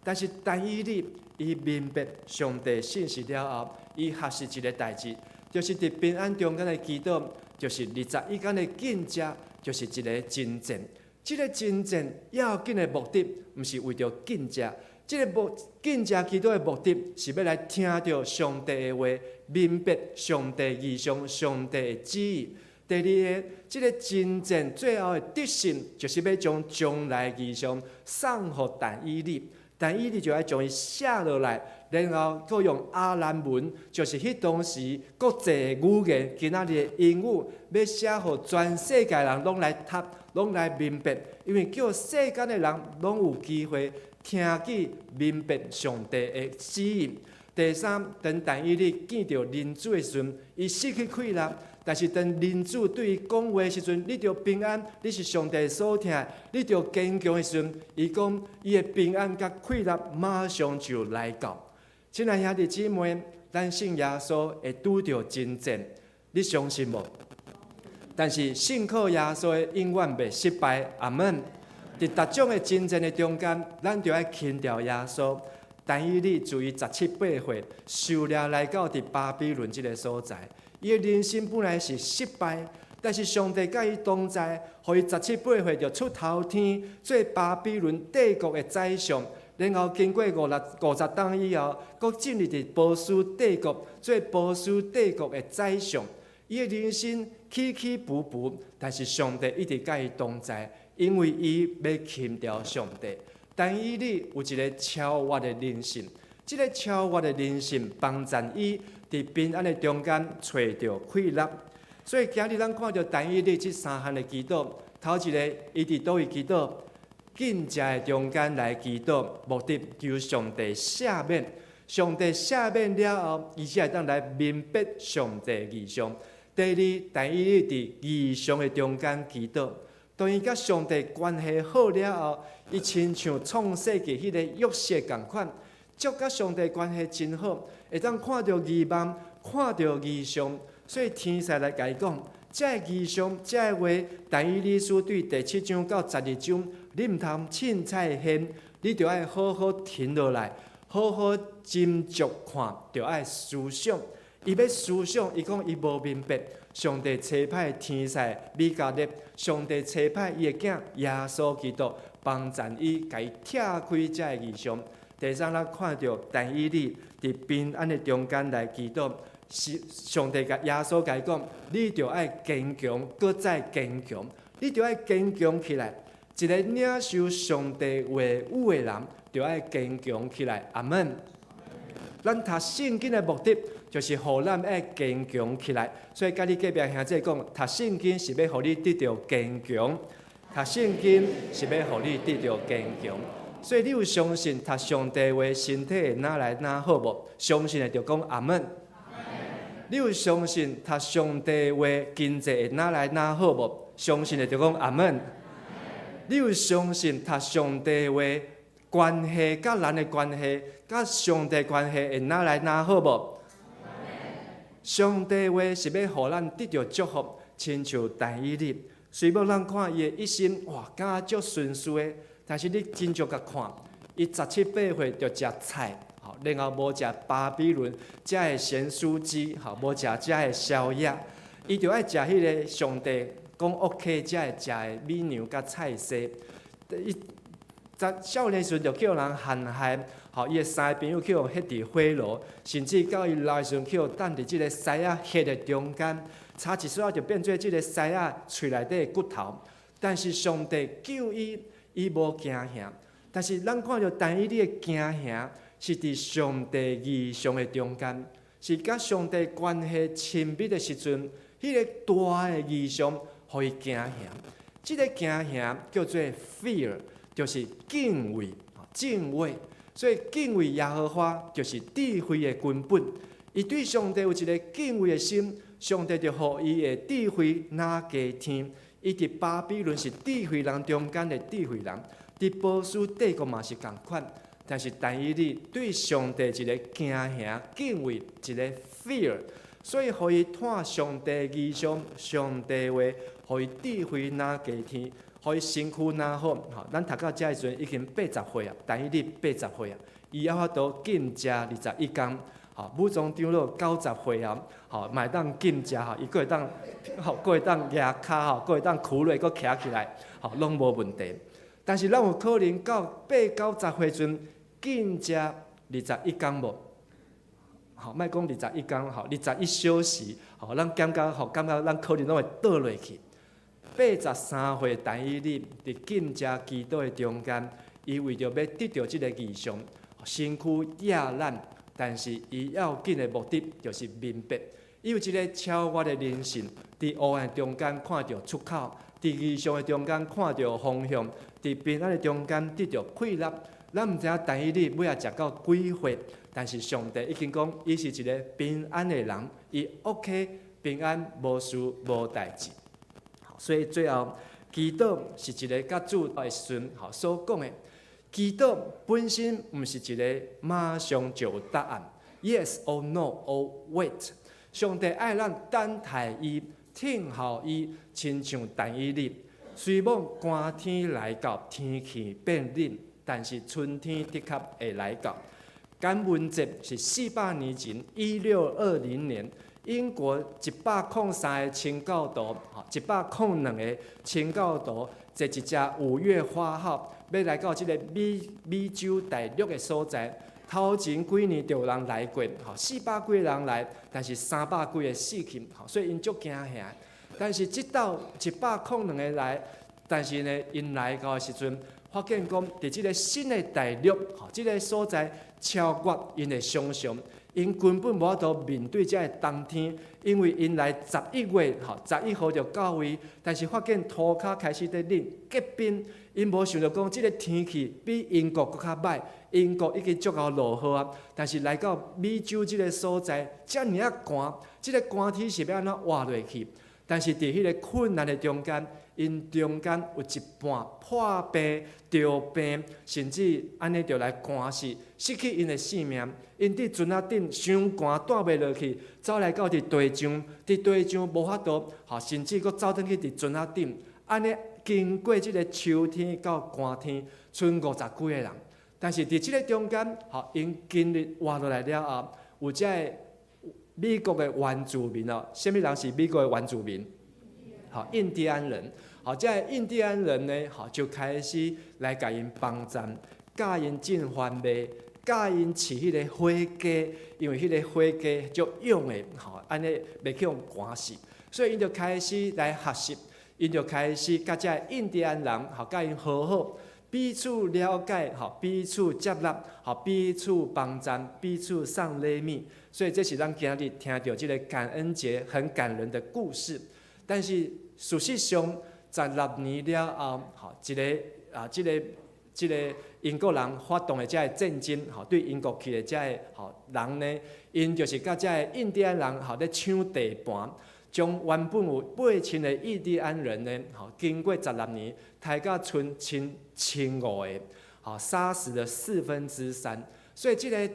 但是但以理伊明白上帝信息了後，伊學習一个代誌，就是佇平安中間的祈禱，就是21工的禁食，就是一个征戰。這个征戰要緊的目的，毋是為著禁食，這个目禁食祈禱的目的是欲來聽著上帝的話，明白上帝異象、上帝的旨意。第二个，這个征戰最後的得勝，就是欲將將來異象送予但以理，但以理就愛將伊寫落來，然後閣用亞蘭文，就是彼當時國際的語言，今仔日的英語，欲寫予全世界人攏來讀，攏來明白，因為叫世間的人攏有機會聽見明白上帝的旨意。第三，當但以理見著人子的時陣，伊失去氣力。但是當人子對伊講話的時陣，你著平安，你是上帝所疼，你著堅強的時陣，伊講伊的平安佮氣力馬上就來到。親愛兄弟姊妹，咱信耶穌會拄著爭戰，你相信無？但是信靠耶穌的永遠袂失敗。阿門。佇逐種的爭戰的中間，咱著愛牽牢耶穌。但以理自伊十七八歲受掠來到佇巴比倫這个所在，伊的人生本來是失敗，但是上帝佮伊同在，予伊十七八歲就出頭天，做巴比倫帝國的宰相。然後經過50冬以後，閣進入佇波斯帝國做波斯帝國的宰相。伊的人生起起伏伏，但是上帝一直佮伊同在，因為伊欲牽牢上帝。但以理有一个超越的靈性，這个超越的靈性幫助伊佇平安的中間揣著氣力。所以今日咱看著但以理這三項的祈禱，頭一个伊佇佗位祈禱，禁食的中間來祈禱，目的求上帝赦免。上帝赦免了後，伊才會當來明白上帝異象。第二，但以理佇異象的中間祈禱，當伊佮上帝關係好了後，伊親像創世記彼个約瑟仝款，足佮上帝關係真好，會當看著異夢，看著異象，所以天使來共伊講，這个異象，這个話，但以理書對第七章到12章，你毋通凊彩掀，你著愛好好停落來，好好斟酌看，著愛思想。伊欲思想，伊講伊無明白，上帝差派天使米迦勒，上帝差派伊的囝耶穌基督幫贊伊，共伊拆開這个異象。第三，咱看著但以理佇平安的中間來祈禱，是上帝共耶穌共伊講，你著愛堅強，閣再堅強，你著愛堅強起來。一个領受上帝話語的人，著愛堅強起來。阿門。咱讀聖經的目的，就是予咱愛堅強起來。所以，佮你隔壁兄弟講，讀聖經是欲予你得著堅強。讀聖經是欲予你得著堅強。所以，你有相信讀上帝話，身體會愈來愈好無？相信的就講阿門。你有相信讀上帝話，經濟會愈來愈好無？相信的就講阿門。你有相信讀上帝話，關係佮人的關係，佮上帝關係會愈來愈好無？上帝話是欲予咱得著祝福，親像但以理。雖無咱看伊的一生，哇，敢若足順遂的，但是你真正共看，伊十七八歲就食菜，吼，然後無食巴比倫遮的鹹酥雞，吼，無食遮的宵夜，伊就愛食彼个上帝講 OK 才會食的米糧佮菜色。伊十少年時陣就予人陷害，吼，伊的三个朋友去予彼佇火爐，甚至到伊老的時陣去予擲佇這个獅仔穴的中間，差一絲仔就變做這个獅仔喙內底的骨頭。但是上帝救伊，伊無驚嚇。但是咱看著但以理的驚嚇，是佇上帝異象的中間，是佮上帝關係親密的時陣，彼个大的異象，予伊驚嚇。這个驚嚇叫做 fear，就是敬畏，敬畏。所以敬畏耶和華就是智慧的根本。伊對上帝有一个敬畏的心，上帝就予伊的智慧若加添。伊佇巴比倫是智慧人中間的智慧人，佇波斯帝國嘛是仝款。但是但以理對上帝一个驚嚇敬畏，一个 fear，所以予伊看上帝異象、上帝話，予伊智慧若加添，予伊身軀若好。吼，咱讀到遮的時陣已經80歲啊，但以理80歲啊，伊猶法度禁食21工。吼，武裝長老90歲啊，吼，嘛會當禁食吼，伊閣會當，吼，閣會當舉跤吼，閣會當屈落，閣徛起來，吼，攏無問題。但是咱有可能到八九十歲陣禁食21工無？吼，莫講二十一工，吼，21小時，吼，咱感覺吼，感覺咱可能攏會倒落去。83歲但以理佇禁食祈禱的中間，伊為著欲得著這个異象，身軀掖爛，但是伊要緊的目的就是明白，伊有一个超越的靈性，佇黑暗中間看著出口，佇異象的中間看著方向，佇平安的中間得著快樂。咱毋知影但以理尾仔食到幾歲，但是上帝已經講，伊是一個平安的人，伊 OK 平安無事無代誌。所以最後，祈禱是一个佮主的時陣吼所講的。祈禱本身毋是一个馬上就有答案，yes or no or wait。上帝愛咱等待伊，聽候伊，親像但以理。雖罔寒天來到，天氣變冷，但是春天的確會來到。感恩節是400年前，1620年，英國103個清教徒，吼，102個清教徒坐一隻五月花號，欲來到這个美洲大陸的所在。頭前幾年就有人來過，吼，400幾个人來，但是300幾个死去，吼，所以𪜶足驚嚇。但是這道102個來，但是呢，𪜶來到的時陣，發現講，佇這个新的大陸，吼，這个所在超越𪜶的想象，𪜶根本無法度面對這个冬天，因為𪜶來11月，吼，11號就到位，但是發現塗跤開始佇冷結冰，𪜶無想著講這个天氣比英國閣較䆀，英國已經足𠢕落雨啊，但是來到美洲這个所在，遮爾仔寒，這个寒天是欲按怎活落去？但是佇彼个困難的中間，𪜶中間有一半破病、著病，甚至按呢就來寒死，失去𪜶的性命。𪜶佇船仔頂傷寒，帶袂落去，走來到佇地上，佇地上無法度，吼，甚至閣走轉去佇船仔頂。按呢經過這个秋天到寒天，賰50幾个人。但是佇這个中間，吼，𪜶經歷活落來了後，有這个美國的原住民哦，啥物人是美國的原住民？吼，印第安人。吼，這个印第安人呢，吼，就開始來共𪜶幫贊，教𪜶種番麥，教𪜶飼彼个火雞，因為彼个火雞足勇的，吼，按呢袂去予寒死，所以𪜶就開始來學習，𪜶就開始佮這个印第安人，吼，佮𪜶和好，彼此了解，吼，彼此接納，吼，彼此幫贊，彼此送禮物。所以這是咱今日聽著這个感恩節很感人的故事。但是事實上，16年了後，吼，一个啊，這個英國人發動的這个戰爭，吼，對英國去的這个吼人呢，𪜶就是佮這个印第安人吼咧搶地盤，將原本有8000個印第安人呢，吼，經過十六年，刣到賰剩1500個，吼，殺死了3/4。所以這个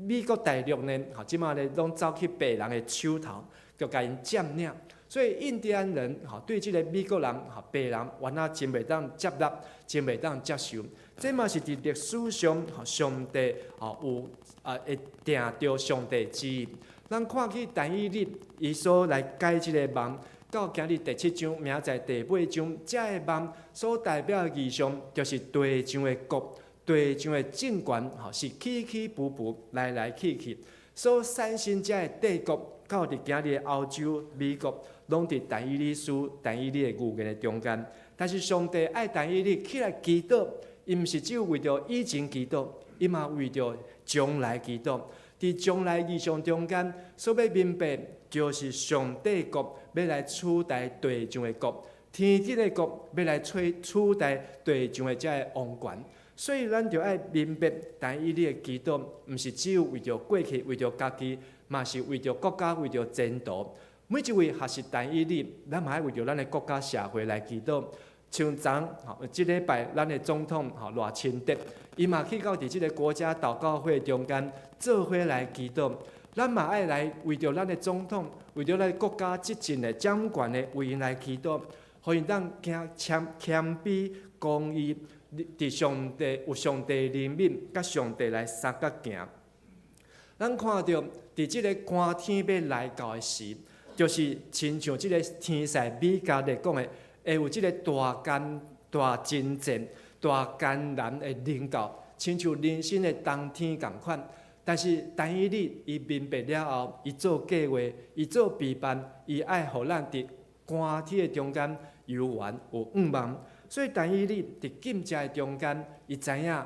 美國大陸呢，吼，這馬呢攏走去白人的手頭，就共𪜶佔領。所以印第安人吼對這个美國人吼白人原來真袂當接納，真袂當接受。這嘛是佇歷史上吼上帝吼有啊會定著上帝旨意。咱看去但以理伊所來解這个夢，到今日第七章，明仔載第八章，這个夢所代表的異象，就是地上的國、地上的政權，吼是起起伏伏，來來去去。所產生這个帝國，到佇今日的歐洲、美國，攏佇但以理書、但以理的預言的中間。但是上帝愛但以理起來祈禱，伊毋是只有為著以前祈禱，伊嘛為著將來祈禱。佇將來異象中間，所欲明白，就是上帝國欲來取代地上的國，天頂的國欲來取代地上的這个王權。所以咱就愛明白，但以理的祈禱，毋是只有為著過去，為著家己，嘛是為著國家，為著前途。每一位學習但以理，咱嘛愛為著咱的國家社會來祈禱。像昨吼，這禮拜咱的總統吼賴清德，伊嘛去到佇這个國家禱告會中間做伙來祈禱。咱嘛愛來為著咱的總統，為著咱的國家執政的掌權的，為𪜶來祈禱，予𪜶當行謙卑公義，佇上帝有上帝憐憫，佮上帝來相佮行。咱看著佇這个寒天欲來到的時，就是親像這个天使米迦勒講的，會有這个大艱大爭戰、大艱難的臨到，親像人生的冬天仝款。但是但以理伊明白了後，伊做計劃，伊做備辦，伊愛予咱佇寒天的中間猶原有向望。所以但以理佇禁食的中間，伊知影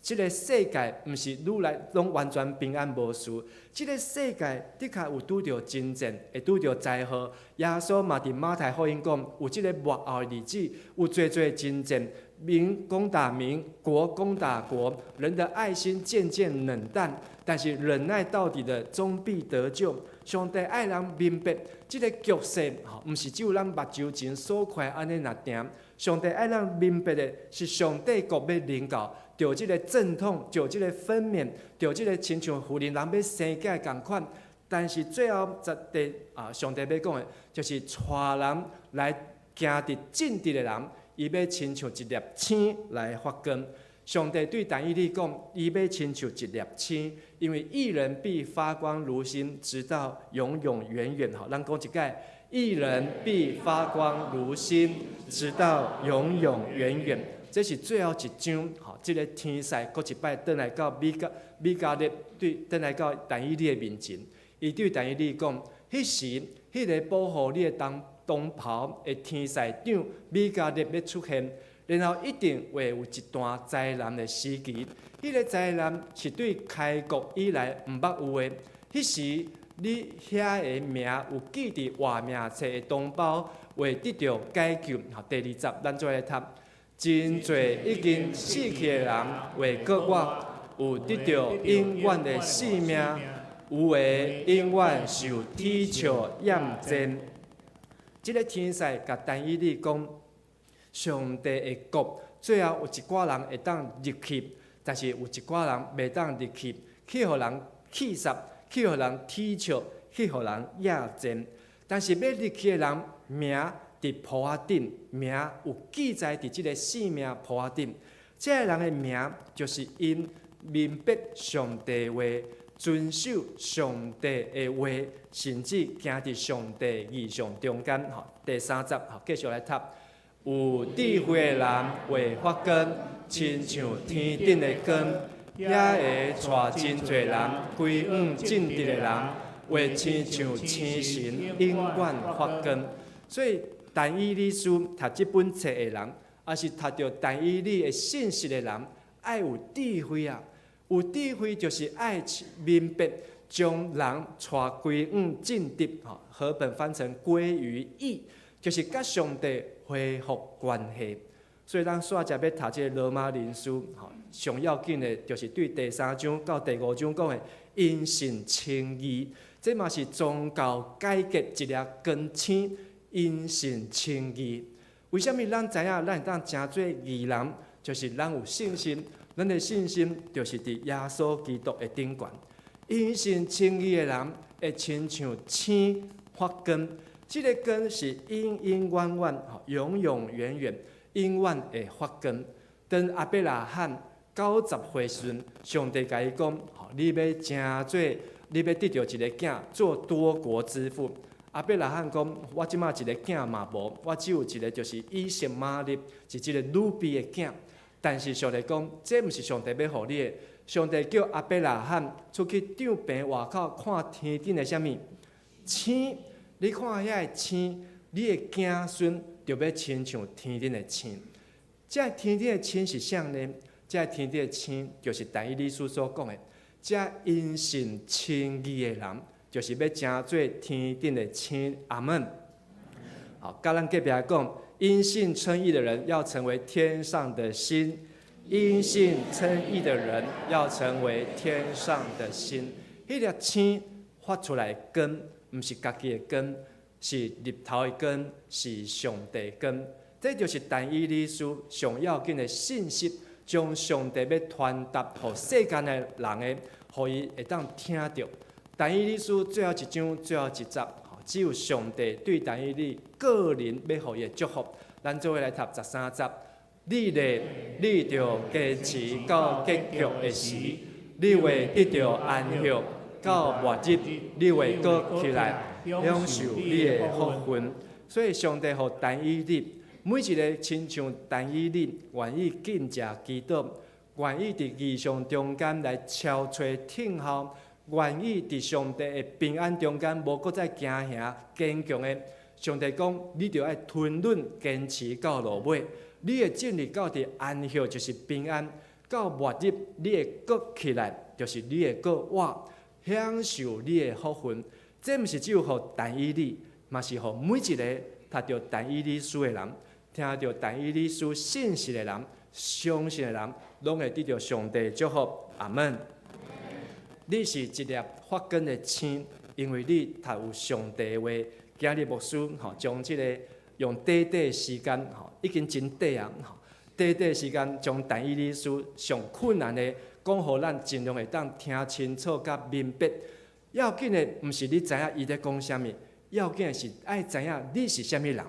這个世界毋是愈來攏完全平安無事，這个世界的確有拄著爭戰，會拄著災禍。耶穌嘛佇馬太福音講，有這个末後的日子，有濟濟爭戰，民攻打民，國攻打國，人的愛心漸漸冷淡，但是忍耐到底的，終必得救。上帝愛人明白，這个局勢吼，毋是只有咱目睭前所看按呢爾定。上帝愛咱明白的是，上帝國欲臨到，著這个陣痛，著這个分娩，著這个親像婦人人欲生囝仝款。但是最後，絕對啊，上帝欲講的，就是帶人來行佇正直的人，伊欲親像一粒星來發光。上帝對但以理講，伊欲親像一粒星，因為義人必發光如星，直到永永遠遠。吼，咱講一擺，義人必發光如星，直到永永遠遠。這是最後一章，吼，這个天使閣一擺轉來到米迦勒對，轉來到但以理的面前，伊對但以理講，彼時，彼个保護你的當袍的天使長米迦勒欲出現，然後一定會有一段災難的時期。彼个災難是對開國以來毋捌有的。彼時，你遐个名有記佇活命冊的同胞會得著解救。第二節，咱做伙來讀。真濟已經死去的人會閣活，有得著永遠的性命，有的永遠受恥笑厭賤。這个天使共但以理講，上帝的國最後有一寡人會當入去，但是有一寡人袂當入去，去予人棄殺，去予人恥笑，去予人厭賤。但是欲入去的人名佇簿仔頂，名有記載佇這个性命簿仔頂。這个人的名就是𪜶明白上帝話，遵守上帝的話，甚至行佇上帝異象中間。吼，第三節，吼，繼續來讀。有智慧的人會發光，親像天頂的光；遐會帶真濟人歸向正直的人，會親像星辰永遠發光。所以，但以理書讀這本冊的人，抑是讀著但以理的信息的人，愛有智慧啊！有智慧就是愛明白，將人帶歸向正直。吼，和本翻成歸於義，就是佮上帝恢復關係。所以咱煞才欲讀這个羅馬人書，吼，上要緊的，就是對第三章到第五章講的因信稱義，這嘛是宗教改革一粒光星。因信稱義，為啥物咱知影咱會當成做義人？就是咱有信心，咱的信心就是佇耶穌基督的頂懸。因信稱義的人，會親像星發光，這个光是永永遠遠、永永遠遠、永遠會發光。當亞伯拉罕90歲時陣，上帝共伊講：你欲成做，你欲得著一个囝，做多國之父。亞伯拉罕講：我這馬一个囝嘛無，我只有一个，就是以實瑪利，是這个女婢的囝。但是上帝講，這毋是上帝欲予你的。上帝叫亞伯拉罕出去帳棚外口看天頂的啥物星，你看遐个星，你的子孫就欲親像天頂的星。這天頂的星是啥呢？這天頂的星就是但以理書所講的，這因信稱義的人，就是欲成做天頂的星。阿門。好，佮咱隔壁講，因信稱義的人要成為天上的星。因信稱義的人要成為天上的星。彼粒星發出來的光，毋是家己的光，是日頭的光，是上帝的光。這就是但以理書上要緊的信息，將上帝欲傳達予世間的人的，予伊會當聽著。但以理書最後一章最後一節，只有上帝對但以理個人欲予伊的祝福。咱做伙來讀13節。你咧，你著堅持到結局的時，你會得著安息；到末日，你會閣起來享受你的福分。所以，上帝予但以理，每一個親像但以理，願意禁食祈禱，願意佇異象中間來敲揣聽候，願意佇上帝的平安中間無閣再驚嚇堅強的。上帝講，你著愛吞忍堅持到落尾。你會進入到佇安息，就是平安。到末日，你會閣起來，就是你會閣活，享受你的福分。這毋是只有予但以理，嘛是予每一个讀著但以理書的人，聽著但以理書信息的人，相信的人，攏會得著上帝祝福。阿門。你是一粒發光的星，因為你讀有上帝的話。今日牧師吼，將這个用短短的時間吼，已經真短啊吼，短短的時間將但以理書上困難的講，予咱盡量會當聽清楚佮明白。要緊的毋是你知影伊咧講啥物，要緊的是愛知影你是啥物人。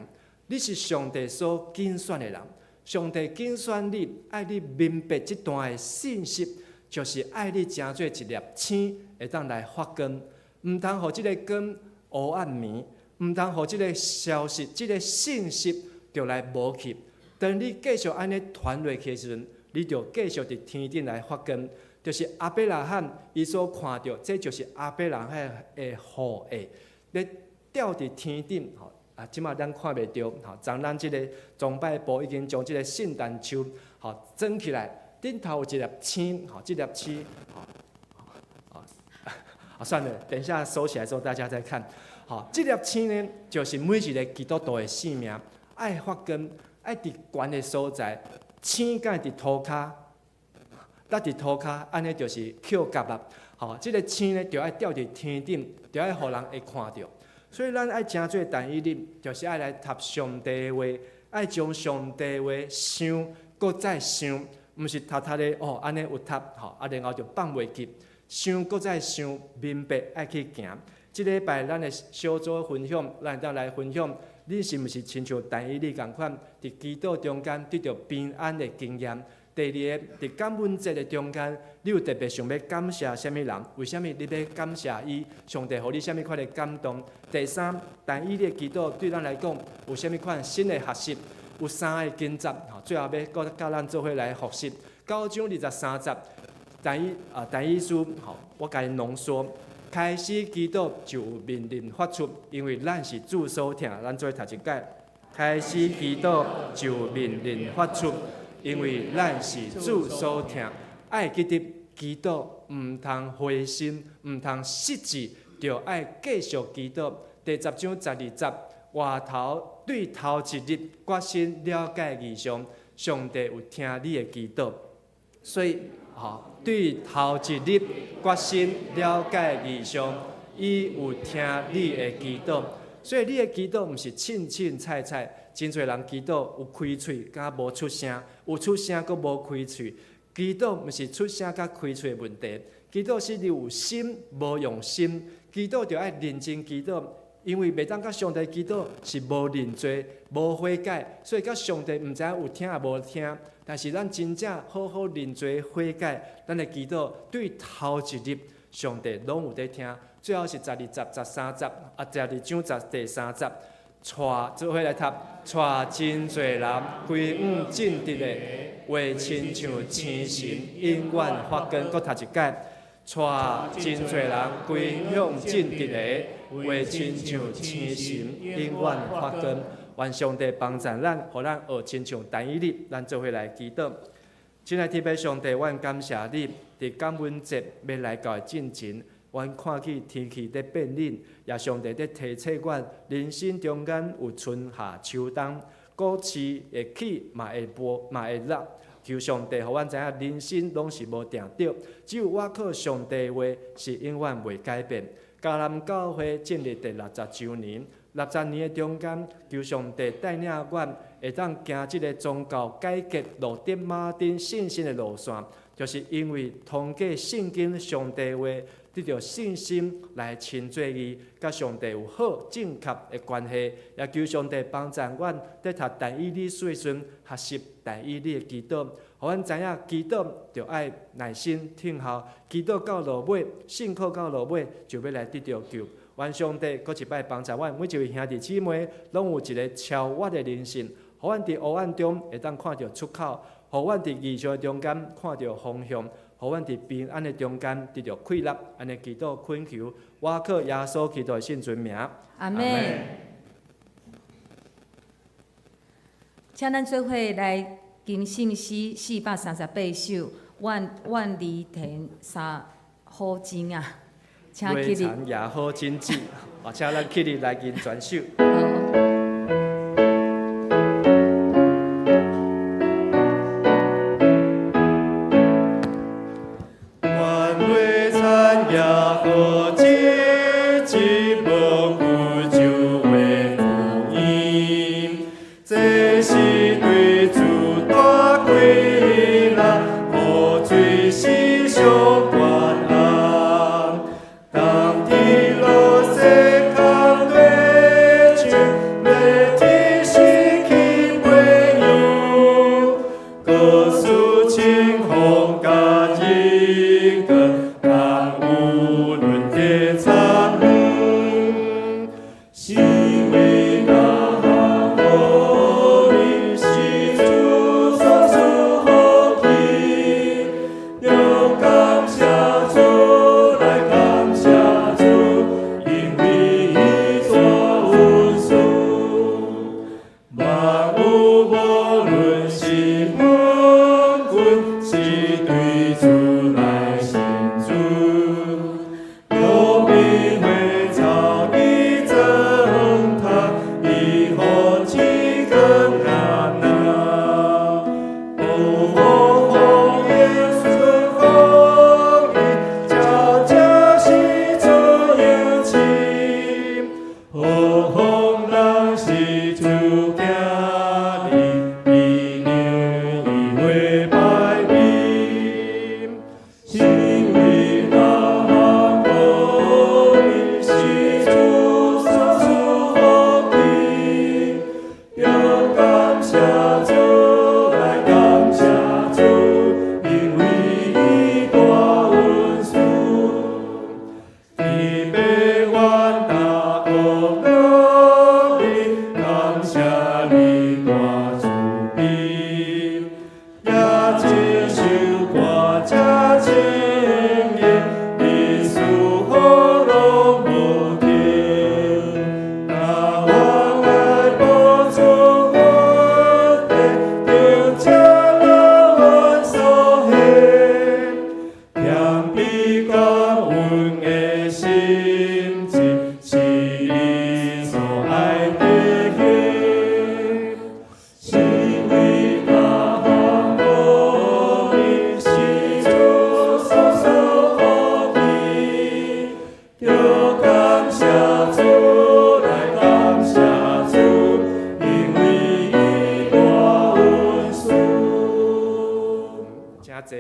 你是上帝所揀選的人，上帝揀選你，愛你明白這段的信息，就是愛你成做一粒星，會當來發光。毋通予這个光烏暗暝，毋通予這个消息、這个信息就來無去。當你繼續按呢傳落去的時陣，你就繼續佇天頂來發光。就是亞伯拉罕伊所看著，這就是亞伯拉罕的後裔，咧吊佇天頂吼。啊，這馬咱看袂著吼。昨咱這个崇拜部已經將這个聖誕樹吼裝起來，頂頭有一粒星吼，這粒星吼，啊，算了，等一下收起來之後大家再看。好，這粒星呢，就是每一个基督徒的生命，愛發光，愛佇懸的所在，星敢會佇塗跤，落佇塗跤，按呢就是抾角啊。吼，這个星呢，就愛吊佇天頂，就愛予人會看著。所以咱愛成做但以理，就是愛來讀上帝的話，愛將上帝的話想，閣再想，毋是讀讀咧哦，按呢有讀吼，啊，然後就放袂記，想閣再想，明白愛去行。這禮拜咱的小組分享，咱會當來分享，你是毋是親像但以理仝款，佇祈禱中間得著平安的經驗？第二个，佇感恩節的中間，你有特別想欲感謝啥物人？為啥物你欲感謝伊？上帝予你啥物款的感動？第三，但以理的祈禱對咱來講有啥物款新的學習？有三个經節，吼，最後欲閣佮咱做伙來複習。9章23節，但以啊，但以理書，吼，我共伊濃縮。開始祈禱就有命令發出，因為咱是主所疼，咱做伙讀一擺。開始祈禱就有命令發出，因為咱是主所疼，愛記得祈禱毋通灰心，毋通失志，著愛繼續祈禱。第10章12節，外頭對頭一日決心了解異象，上帝有聽你的祈禱，所以吼，對頭一日決心了解異象，伊有聽你的祈禱，所以你的祈禱毋是凊凊彩彩。真濟人祈禱有開喙，敢無出聲；有出聲，閣無開喙。祈禱毋是出聲佮開喙的問題，祈禱是你有心無用心。祈禱著愛認真祈禱，因為袂當佮上帝祈禱是無認罪、無悔改，所以佮上帝毋知影有聽抑無聽。但是咱真正好好認罪悔改，咱的祈禱對頭一日，上帝攏有佇聽。最後是12節、13節，啊，12章十第三節。帶做伙來讀，帶真濟人歸向正直的，話親像星辰永遠發光。閣讀一擺，帶真濟人歸向正直的，話親像星辰永遠發光。願上帝幫助咱，予咱學親像但以理，咱做伙來祈禱。親愛的天父上帝，阮感謝你，佇感恩節欲來到的進前，阮看見天氣佇變冷，也上帝佇提醒阮，人生中間有春夏秋冬，股市會起嘛會無嘛會落。求上帝予阮知影，人生攏是無定著，只有倚靠上帝的話是永遠袂改變。迦南教會進入第六十週年，六十年的中間，求上帝帶領阮會當行這个宗教改革路德馬丁信心的路線，就是因為通過聖經上帝話，得著信心來親近伊，佮上帝有好正確的關係，也求上帝幫助阮佇讀但以理書的時陣，學習但以理的祈禱，予阮知影祈禱著愛耐心等候，祈禱到落尾，信靠到落尾，就欲來得著救。願上帝閣一擺幫助阮每一位兄弟姊妹，攏有一个超越的靈性，予阮佇黑暗中會當看著出口，予阮佇異象中間看著方向，予阮佇平安的中間得著快樂。按呢祈禱懇求，倚靠耶穌基督的聖尊名。阿們。請咱做伙來吟聖詩438首，願願犁田三好種仔，請犁起立。田也好種子，啊，請咱起立來吟全首。好。願犁田也好種子，無久就會赴應。這是對主大快樂，雨水是上懸紅。當天落雪空地唱，犁天失去培養，高樹清風佮日光，敢有論的參與，是為那好你是主所賜福氣，著感謝主來感謝主，因為伊大恩賜。萬有無論是問君，是對主來信主，路邊花草伊裝塔，伊予這根阿那。哦，紅葉春風雨，家家是主有情。好風人是主行你，伊讓伊花擺美。是為那好你是主所賜福氣，著感謝主來感謝主，因為伊大恩賜。天父願大國樂你，感謝你大慈悲，也這首歌這情意，你賜予攏無停。那我愛付出我的，並且樂阮所獻，謙卑感恩的心志，是伊所愛的行。是為那好你是主所賜福氣，著感謝主來感謝主，因為伊大恩賜。請坐。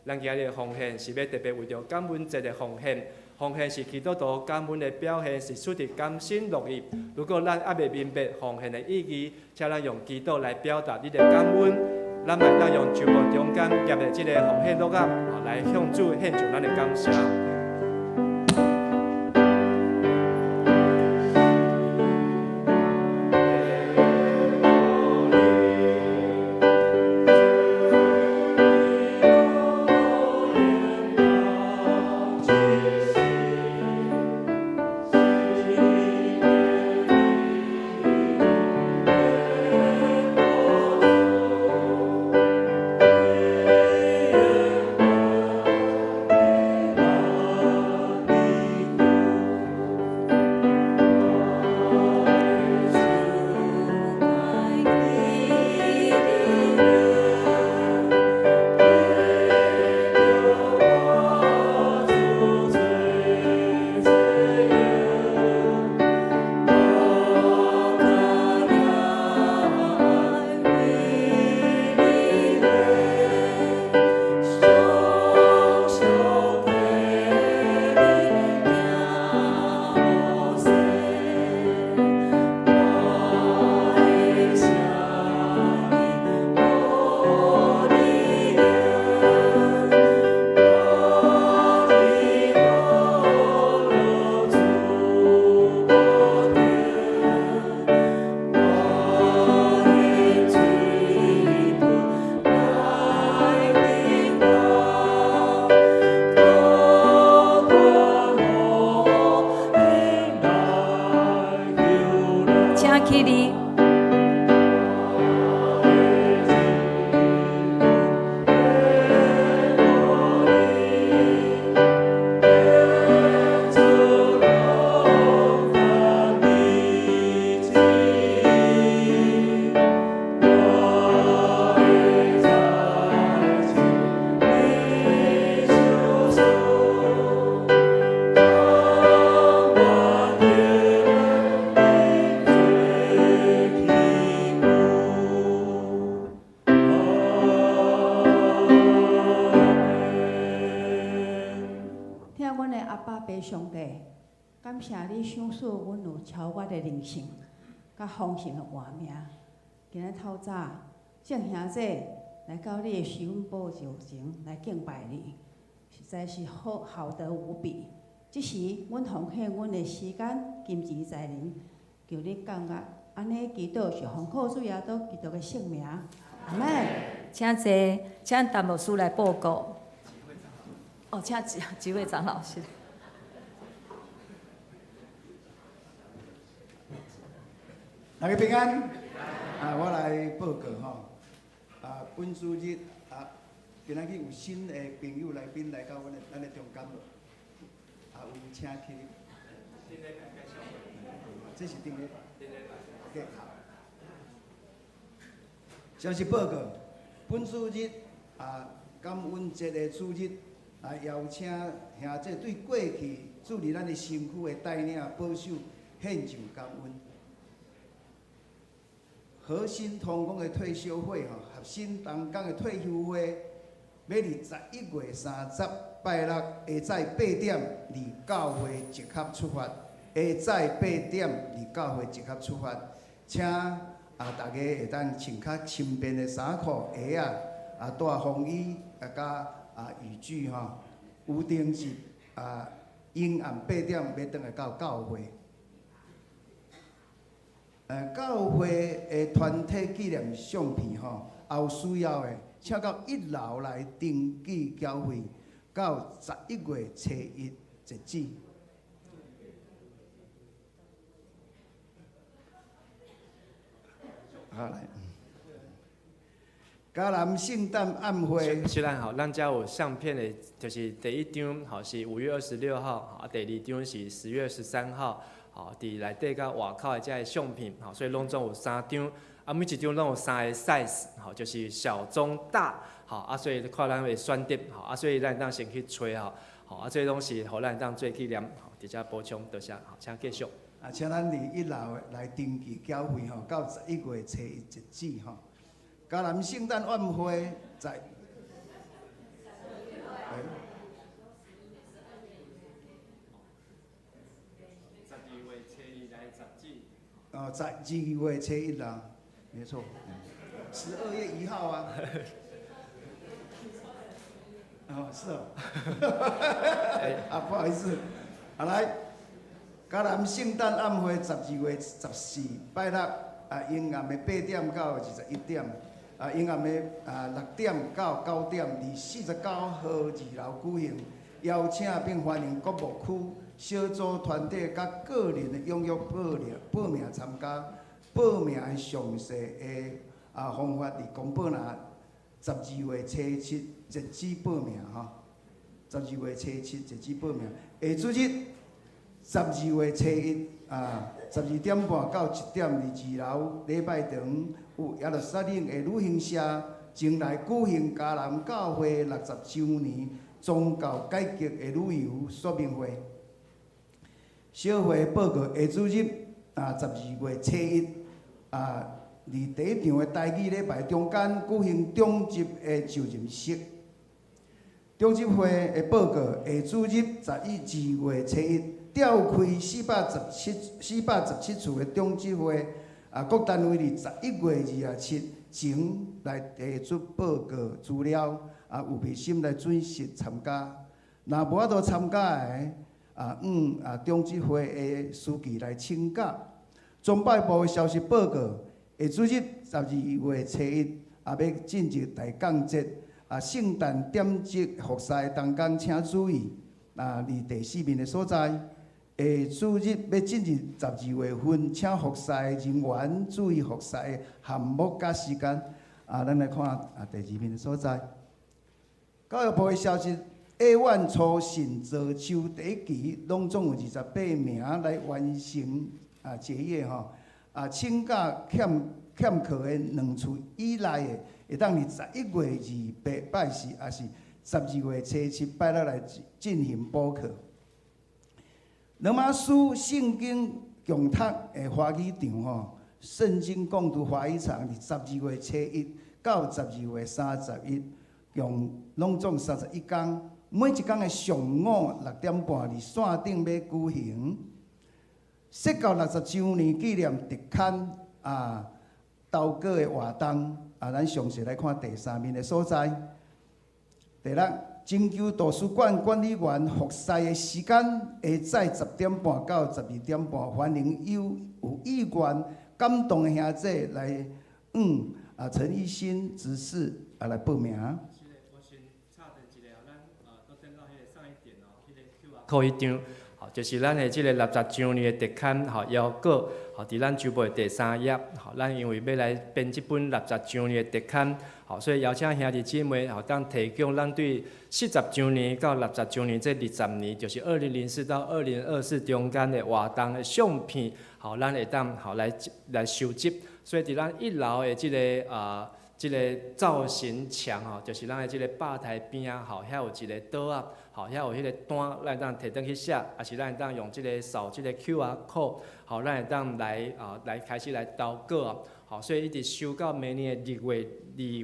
咱今日的奉獻是欲特別為著感恩節的奉獻。奉獻是基督徒感恩的表現，是出自甘心樂意。如果咱猶未明白奉獻的意義，請咱用祈禱來表達你的感恩。咱嘛會當用帳幕中間夾的這个奉獻碌仔，來向主獻上咱的感謝。上帝，感謝你賞賜阮有超越的靈性，佮豐盛的活命。今仔透早，眾兄弟來到你的施恩寶座前來敬拜你，實在是好好得無比。這時，阮奉獻阮的時間、金錢、財能，求你降壓。按呢祈禱是奉靠主耶穌基督的聖名，阿門。請坐，請陳牧師來報告。哦，請幾位長老師。大家平安。啊，我來報告吼。啊，本主日啊，今仔日有新的朋友來賓來到阮的咱的中間無？啊，有請起。這是頂禮拜。OK，好。消息報告，本主日啊，感恩節的主日，來邀請兄弟對過去主佇咱的身軀的帶領保守獻上感恩。核心同工的退休會吼，核心同工的退休會，欲佇11月30拜六下早8點，佇教會集合出發。下早8點佇教會集合出發，請啊大家會當穿較輕便的衫褲、鞋仔，啊帶風衣啊佮啊雨具吼。有定是啊，陰暗八點欲轉來到教會。教會的團體紀念相片吼，也有需要的，請到一樓來登記繳費，到11月初一截止。好來，嘉南聖誕晚會。雖然吼，咱遮有相片的，就是第一張吼是5月26號，啊，第二張是10月13號，吼，佇內底佮外口的遮个相片，吼，所以攏總有三張，啊，每一張攏有三个 size，吼，就是小、中、大，吼，啊，所以看咱的選擇，吼，啊，所以咱會當先去揣吼，吼，啊，這攏是予咱會當做紀念，吼，佇遮補充多謝，吼，請繼續。啊，請咱佇一樓來登記繳費吼，到11月初一截止吼。嘉南聖誕晚會在。12月初一來截止。哦，12月初一啦，沒錯，12月1號啊。哦，是哦。啊，不好意思，啊來。嘉南聖誕晚會12月14拜六啊，陰暗的8點到21點，啊，陰暗的啊6點到9點，佇49號二樓舉行，邀請並歡迎各牧區、小組團體佮個人的踴躍報名參加。報名的詳細的啊方法佇公布欄，12月初七截止報名吼，12月初七截止報名，下主日。12月初一啊，12點半到1點，佇二樓禮拜堂有耶路撒冷的旅行社前來舉行嘉南教會60週年宗教改革的旅遊說明會。小會報告下主日啊，12月初一啊，佇第一場的台語禮拜中間舉行長執的就任式。長執會的報告下主日12月初一。召開417處的長執會，啊，各單位佇11月27前來提出報告資料，啊，有備審來準時參加。若無法度參加的，啊，啊，長執會的書記來請假。崇拜部的消息報告，下主日12月初一，啊，欲進入大降節，啊，聖誕點燭服侍同工請注意，啊，佇第四面的所在。下主日欲進入12月份，請服侍人員注意服侍的項目佮時間。啊，咱來看啊，第二面的所在。教育部的消息，下晚初信座手第一期，攏總有28名來完成啊結業吼。啊，請假欠課的兩次以內的，會當佇11月28拜四，抑是12月初七拜六來進行補課。羅馬書聖經共讀的華語場吼，聖經共讀華語場，佇12月初一到12月31，共攏總31工，每一工的上午六點半佇山頂欲舉行。釋教六十週年紀念特刊啊，投稿的活動啊，咱詳細來看第三面的所在。第六，拯救圖書館管理員服侍的時間，下早十點半到十二點半，歡迎有意願感動的兄弟來，啊陳一新執事啊來報名。是的，我先插斷一下，咱拄轉到彼个上一點哦，彼个 QR code 彼張，吼，就是咱的這个六十周年的特刊，吼，邀稿，吼，佇咱周報的第三頁，吼，咱因為欲來編這本六十周年的特刊，吼，所以邀請兄弟姊妹，吼，當提供咱對四十周年到六十周年這二十年，就是2004到2024中間的活動的相片，吼，咱會當吼來收集，所以佇咱一樓的這個造型牆吼，就是咱的這個吧台邊仔吼，遐有一個桌仔，吼，遐有彼個單，咱會當提轉去寫，抑是咱會當用這個掃這個 QR code，吼，咱會當來開始來投稿啊，吼，所以一直收到明年的2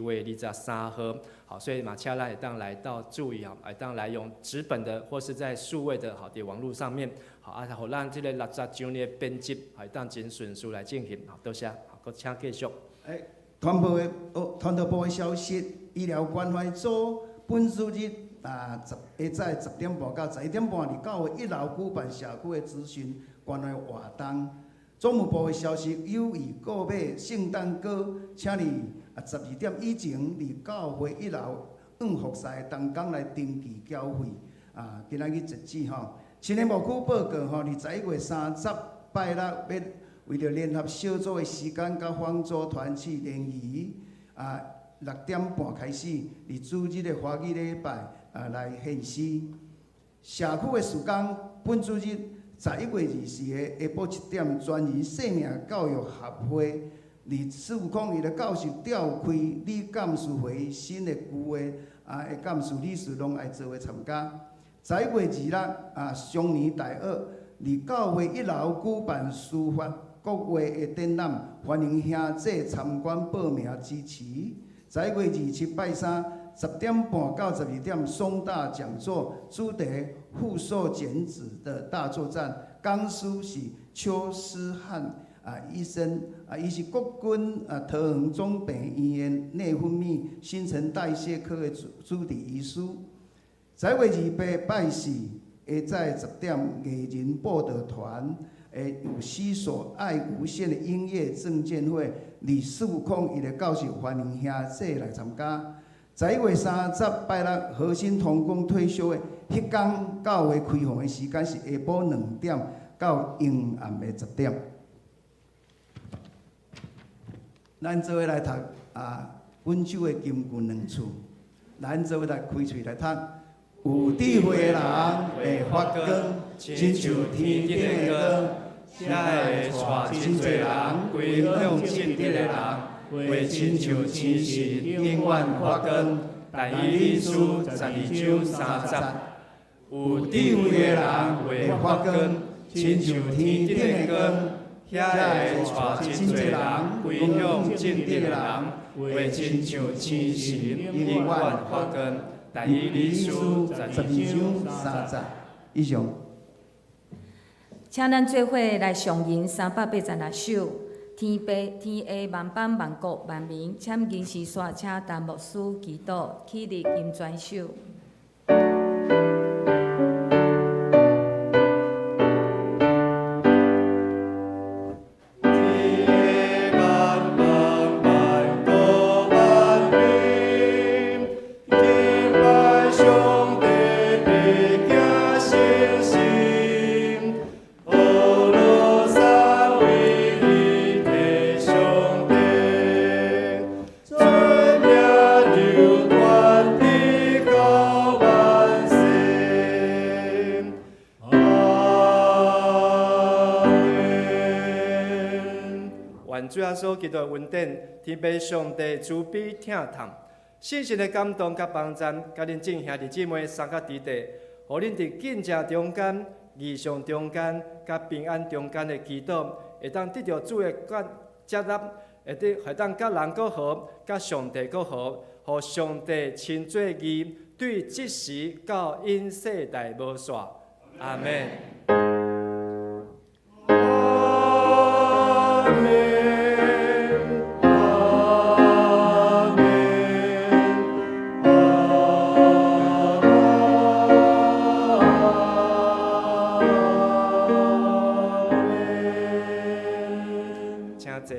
月23號，好，所以嘛，請咱會當來到注意吼，會當來用紙本的或是在數位的，吼，佇網路上面，好，啊，予咱這個六十周年的編輯，會當真順序來進行，好，多謝，好，閣請繼續。欸，傳播的哦，傳道部的消息，醫療關懷組本主日啊，下早十點半到11點半，佇教會一樓舉辦社區的諮詢關懷活動。總務部的消息，有意購買聖誕歌，請你啊十二點以前佇教會一樓按服侍同工來登記繳費。啊，今仔日截止吼。青年牧區報告吼，佇11月30拜六欲為著聯合小組的時間，佮方舟團契聯誼啊，六點半開始，佇主日的華語禮拜啊來獻詩。社區的事工，本主日11月24日下晡7點，全人生命教育協會佇401的教室召開理監事會新的舊的啊的監事理事攏愛做伙參加。11月26啊，雙年大學佇教會一樓舉辦書法國畫的展覽，歡迎兄弟參觀報名支持。11月27拜三，十點半到十二點，松大講座，主題護瘦減脂的大作戰，講師是邱思翰啊醫生啊，伊是國軍啊桃園總病院的內分泌新陳代謝科的主治醫師。11月28拜四，下早十點，藝人報道團的有攜手愛無限的音樂贈獻會，佇401的教室，歡迎兄弟來參加。11月30拜六，核心同工退休的彼工教會開放的時間是下晡2點到昏暗的10點。咱做伙來讀啊，本周的金句兩處，咱做伙來開喙來讀。有智慧的人會發光，親像天頂的光，才會帶真濟人歸向正直的人，會親像星辰永遠發光。但以理書12章30。有智慧的人會發光，親像天頂的光，遐會帶真濟人歸向正直的人，會親像星辰永遠發光。但以理書12章30。以上。請咱做伙來上吟386首，天父天下萬邦萬國萬民，請銀時煞請陳牧師祈禱，起立吟全首。主耶穌基督的恩典，天父上帝慈悲疼痛，聖神的感動佮幫贊，佮恁眾兄弟姊妹三甲弟弟，予恁佇敬虔中間、異象中間、佮平安中間的祈禱，會當得著主的接納，會當佮人閣和，佮上帝閣和，予上帝稱做義，對這時到永世代無煞。阿們。阿們，阿們，阿們。請坐。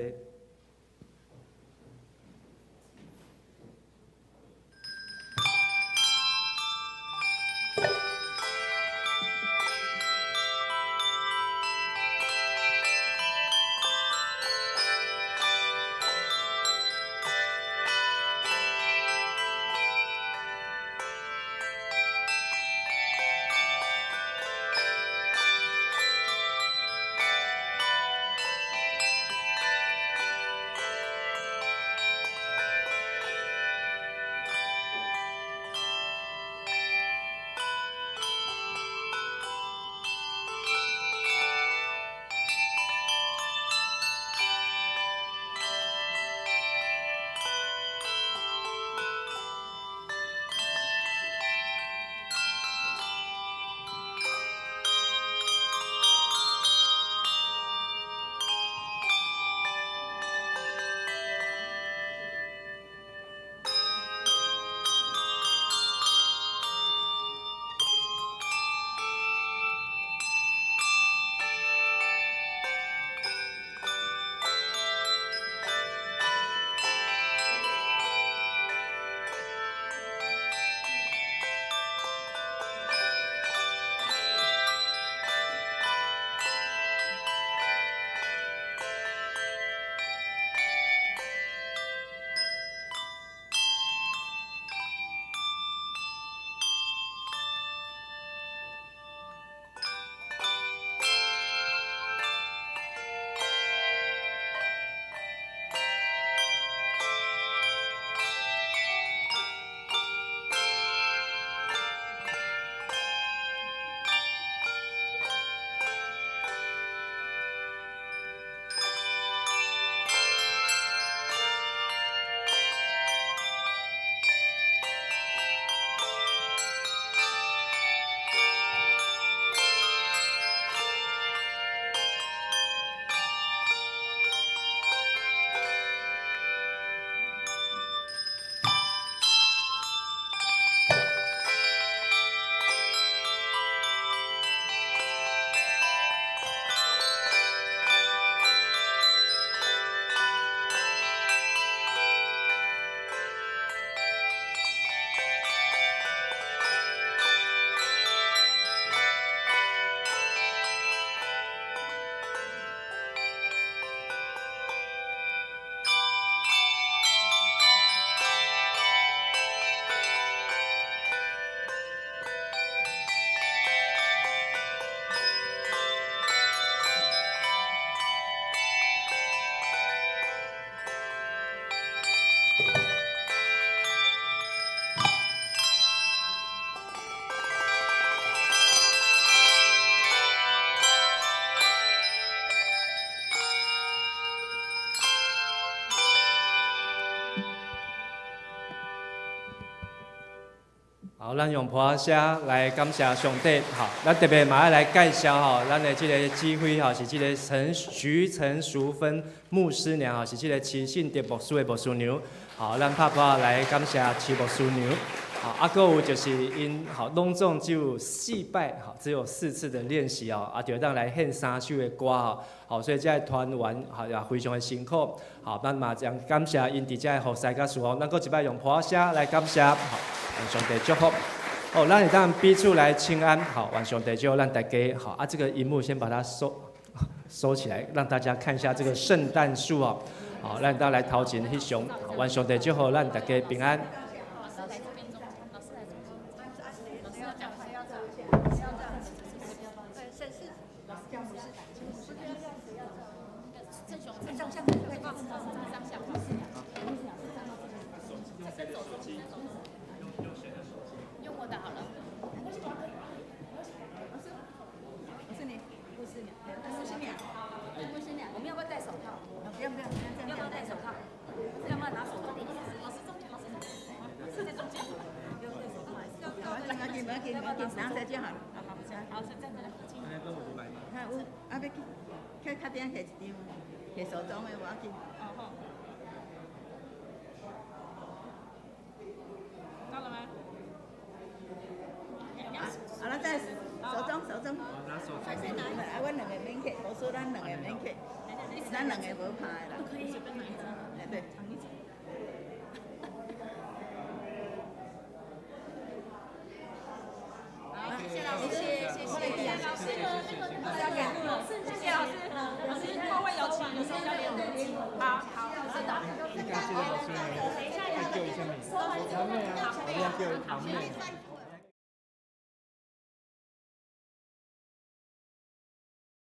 好，咱用噗仔聲來感謝上帝。好，咱特別嘛愛來介紹吼，咱的這个指揮吼是這个陳徐陳淑芬牧師娘吼，是這个徐信德牧師的牧師娘。好，咱拍噗仔來感謝徐牧師娘。好，啊，閣有就是𪜶吼，攏總只有四擺，吼，只有四次的練習哦，啊，就會當來獻三首的歌吼，好，所以這个團員吼也非常的辛苦。好，咱嘛將感謝𪜶佇遮的服侍佮侍奉，咱閣一擺用噗仔聲來感謝，好，願上帝祝福。哦，咱會當彼此來請安，好，願上帝祝福咱大家，好，啊，這個螢幕先把它收收起來，讓大家看一下這個聖誕樹哦，好，咱當來頭前翕相，好，願上帝祝福咱大家平安。我們要不要戴手套？不要不要，要不要戴手套？要不要拿手套？老師中間，老師中間，老師在中間。要戴手套還是？要緊，無要緊，無要緊，拿這就好了。好，好，是站在那附近。哈有，啊欲去，去較頂摕一張，摕手裝的無要緊。哦好。到了嗎？啊，咱再手裝手裝。拿手啊，阮兩個免客，無說咱兩個免客，咱兩個無拍的啦。都可以隨便拿一張。哎對。藏一張。好，謝謝老師，謝謝，謝謝老師。謝謝老師，老師後會有期，有時候要聯繫。好好，知道。你感謝老師，再叫一下名，堂妹啊，我要叫堂妹。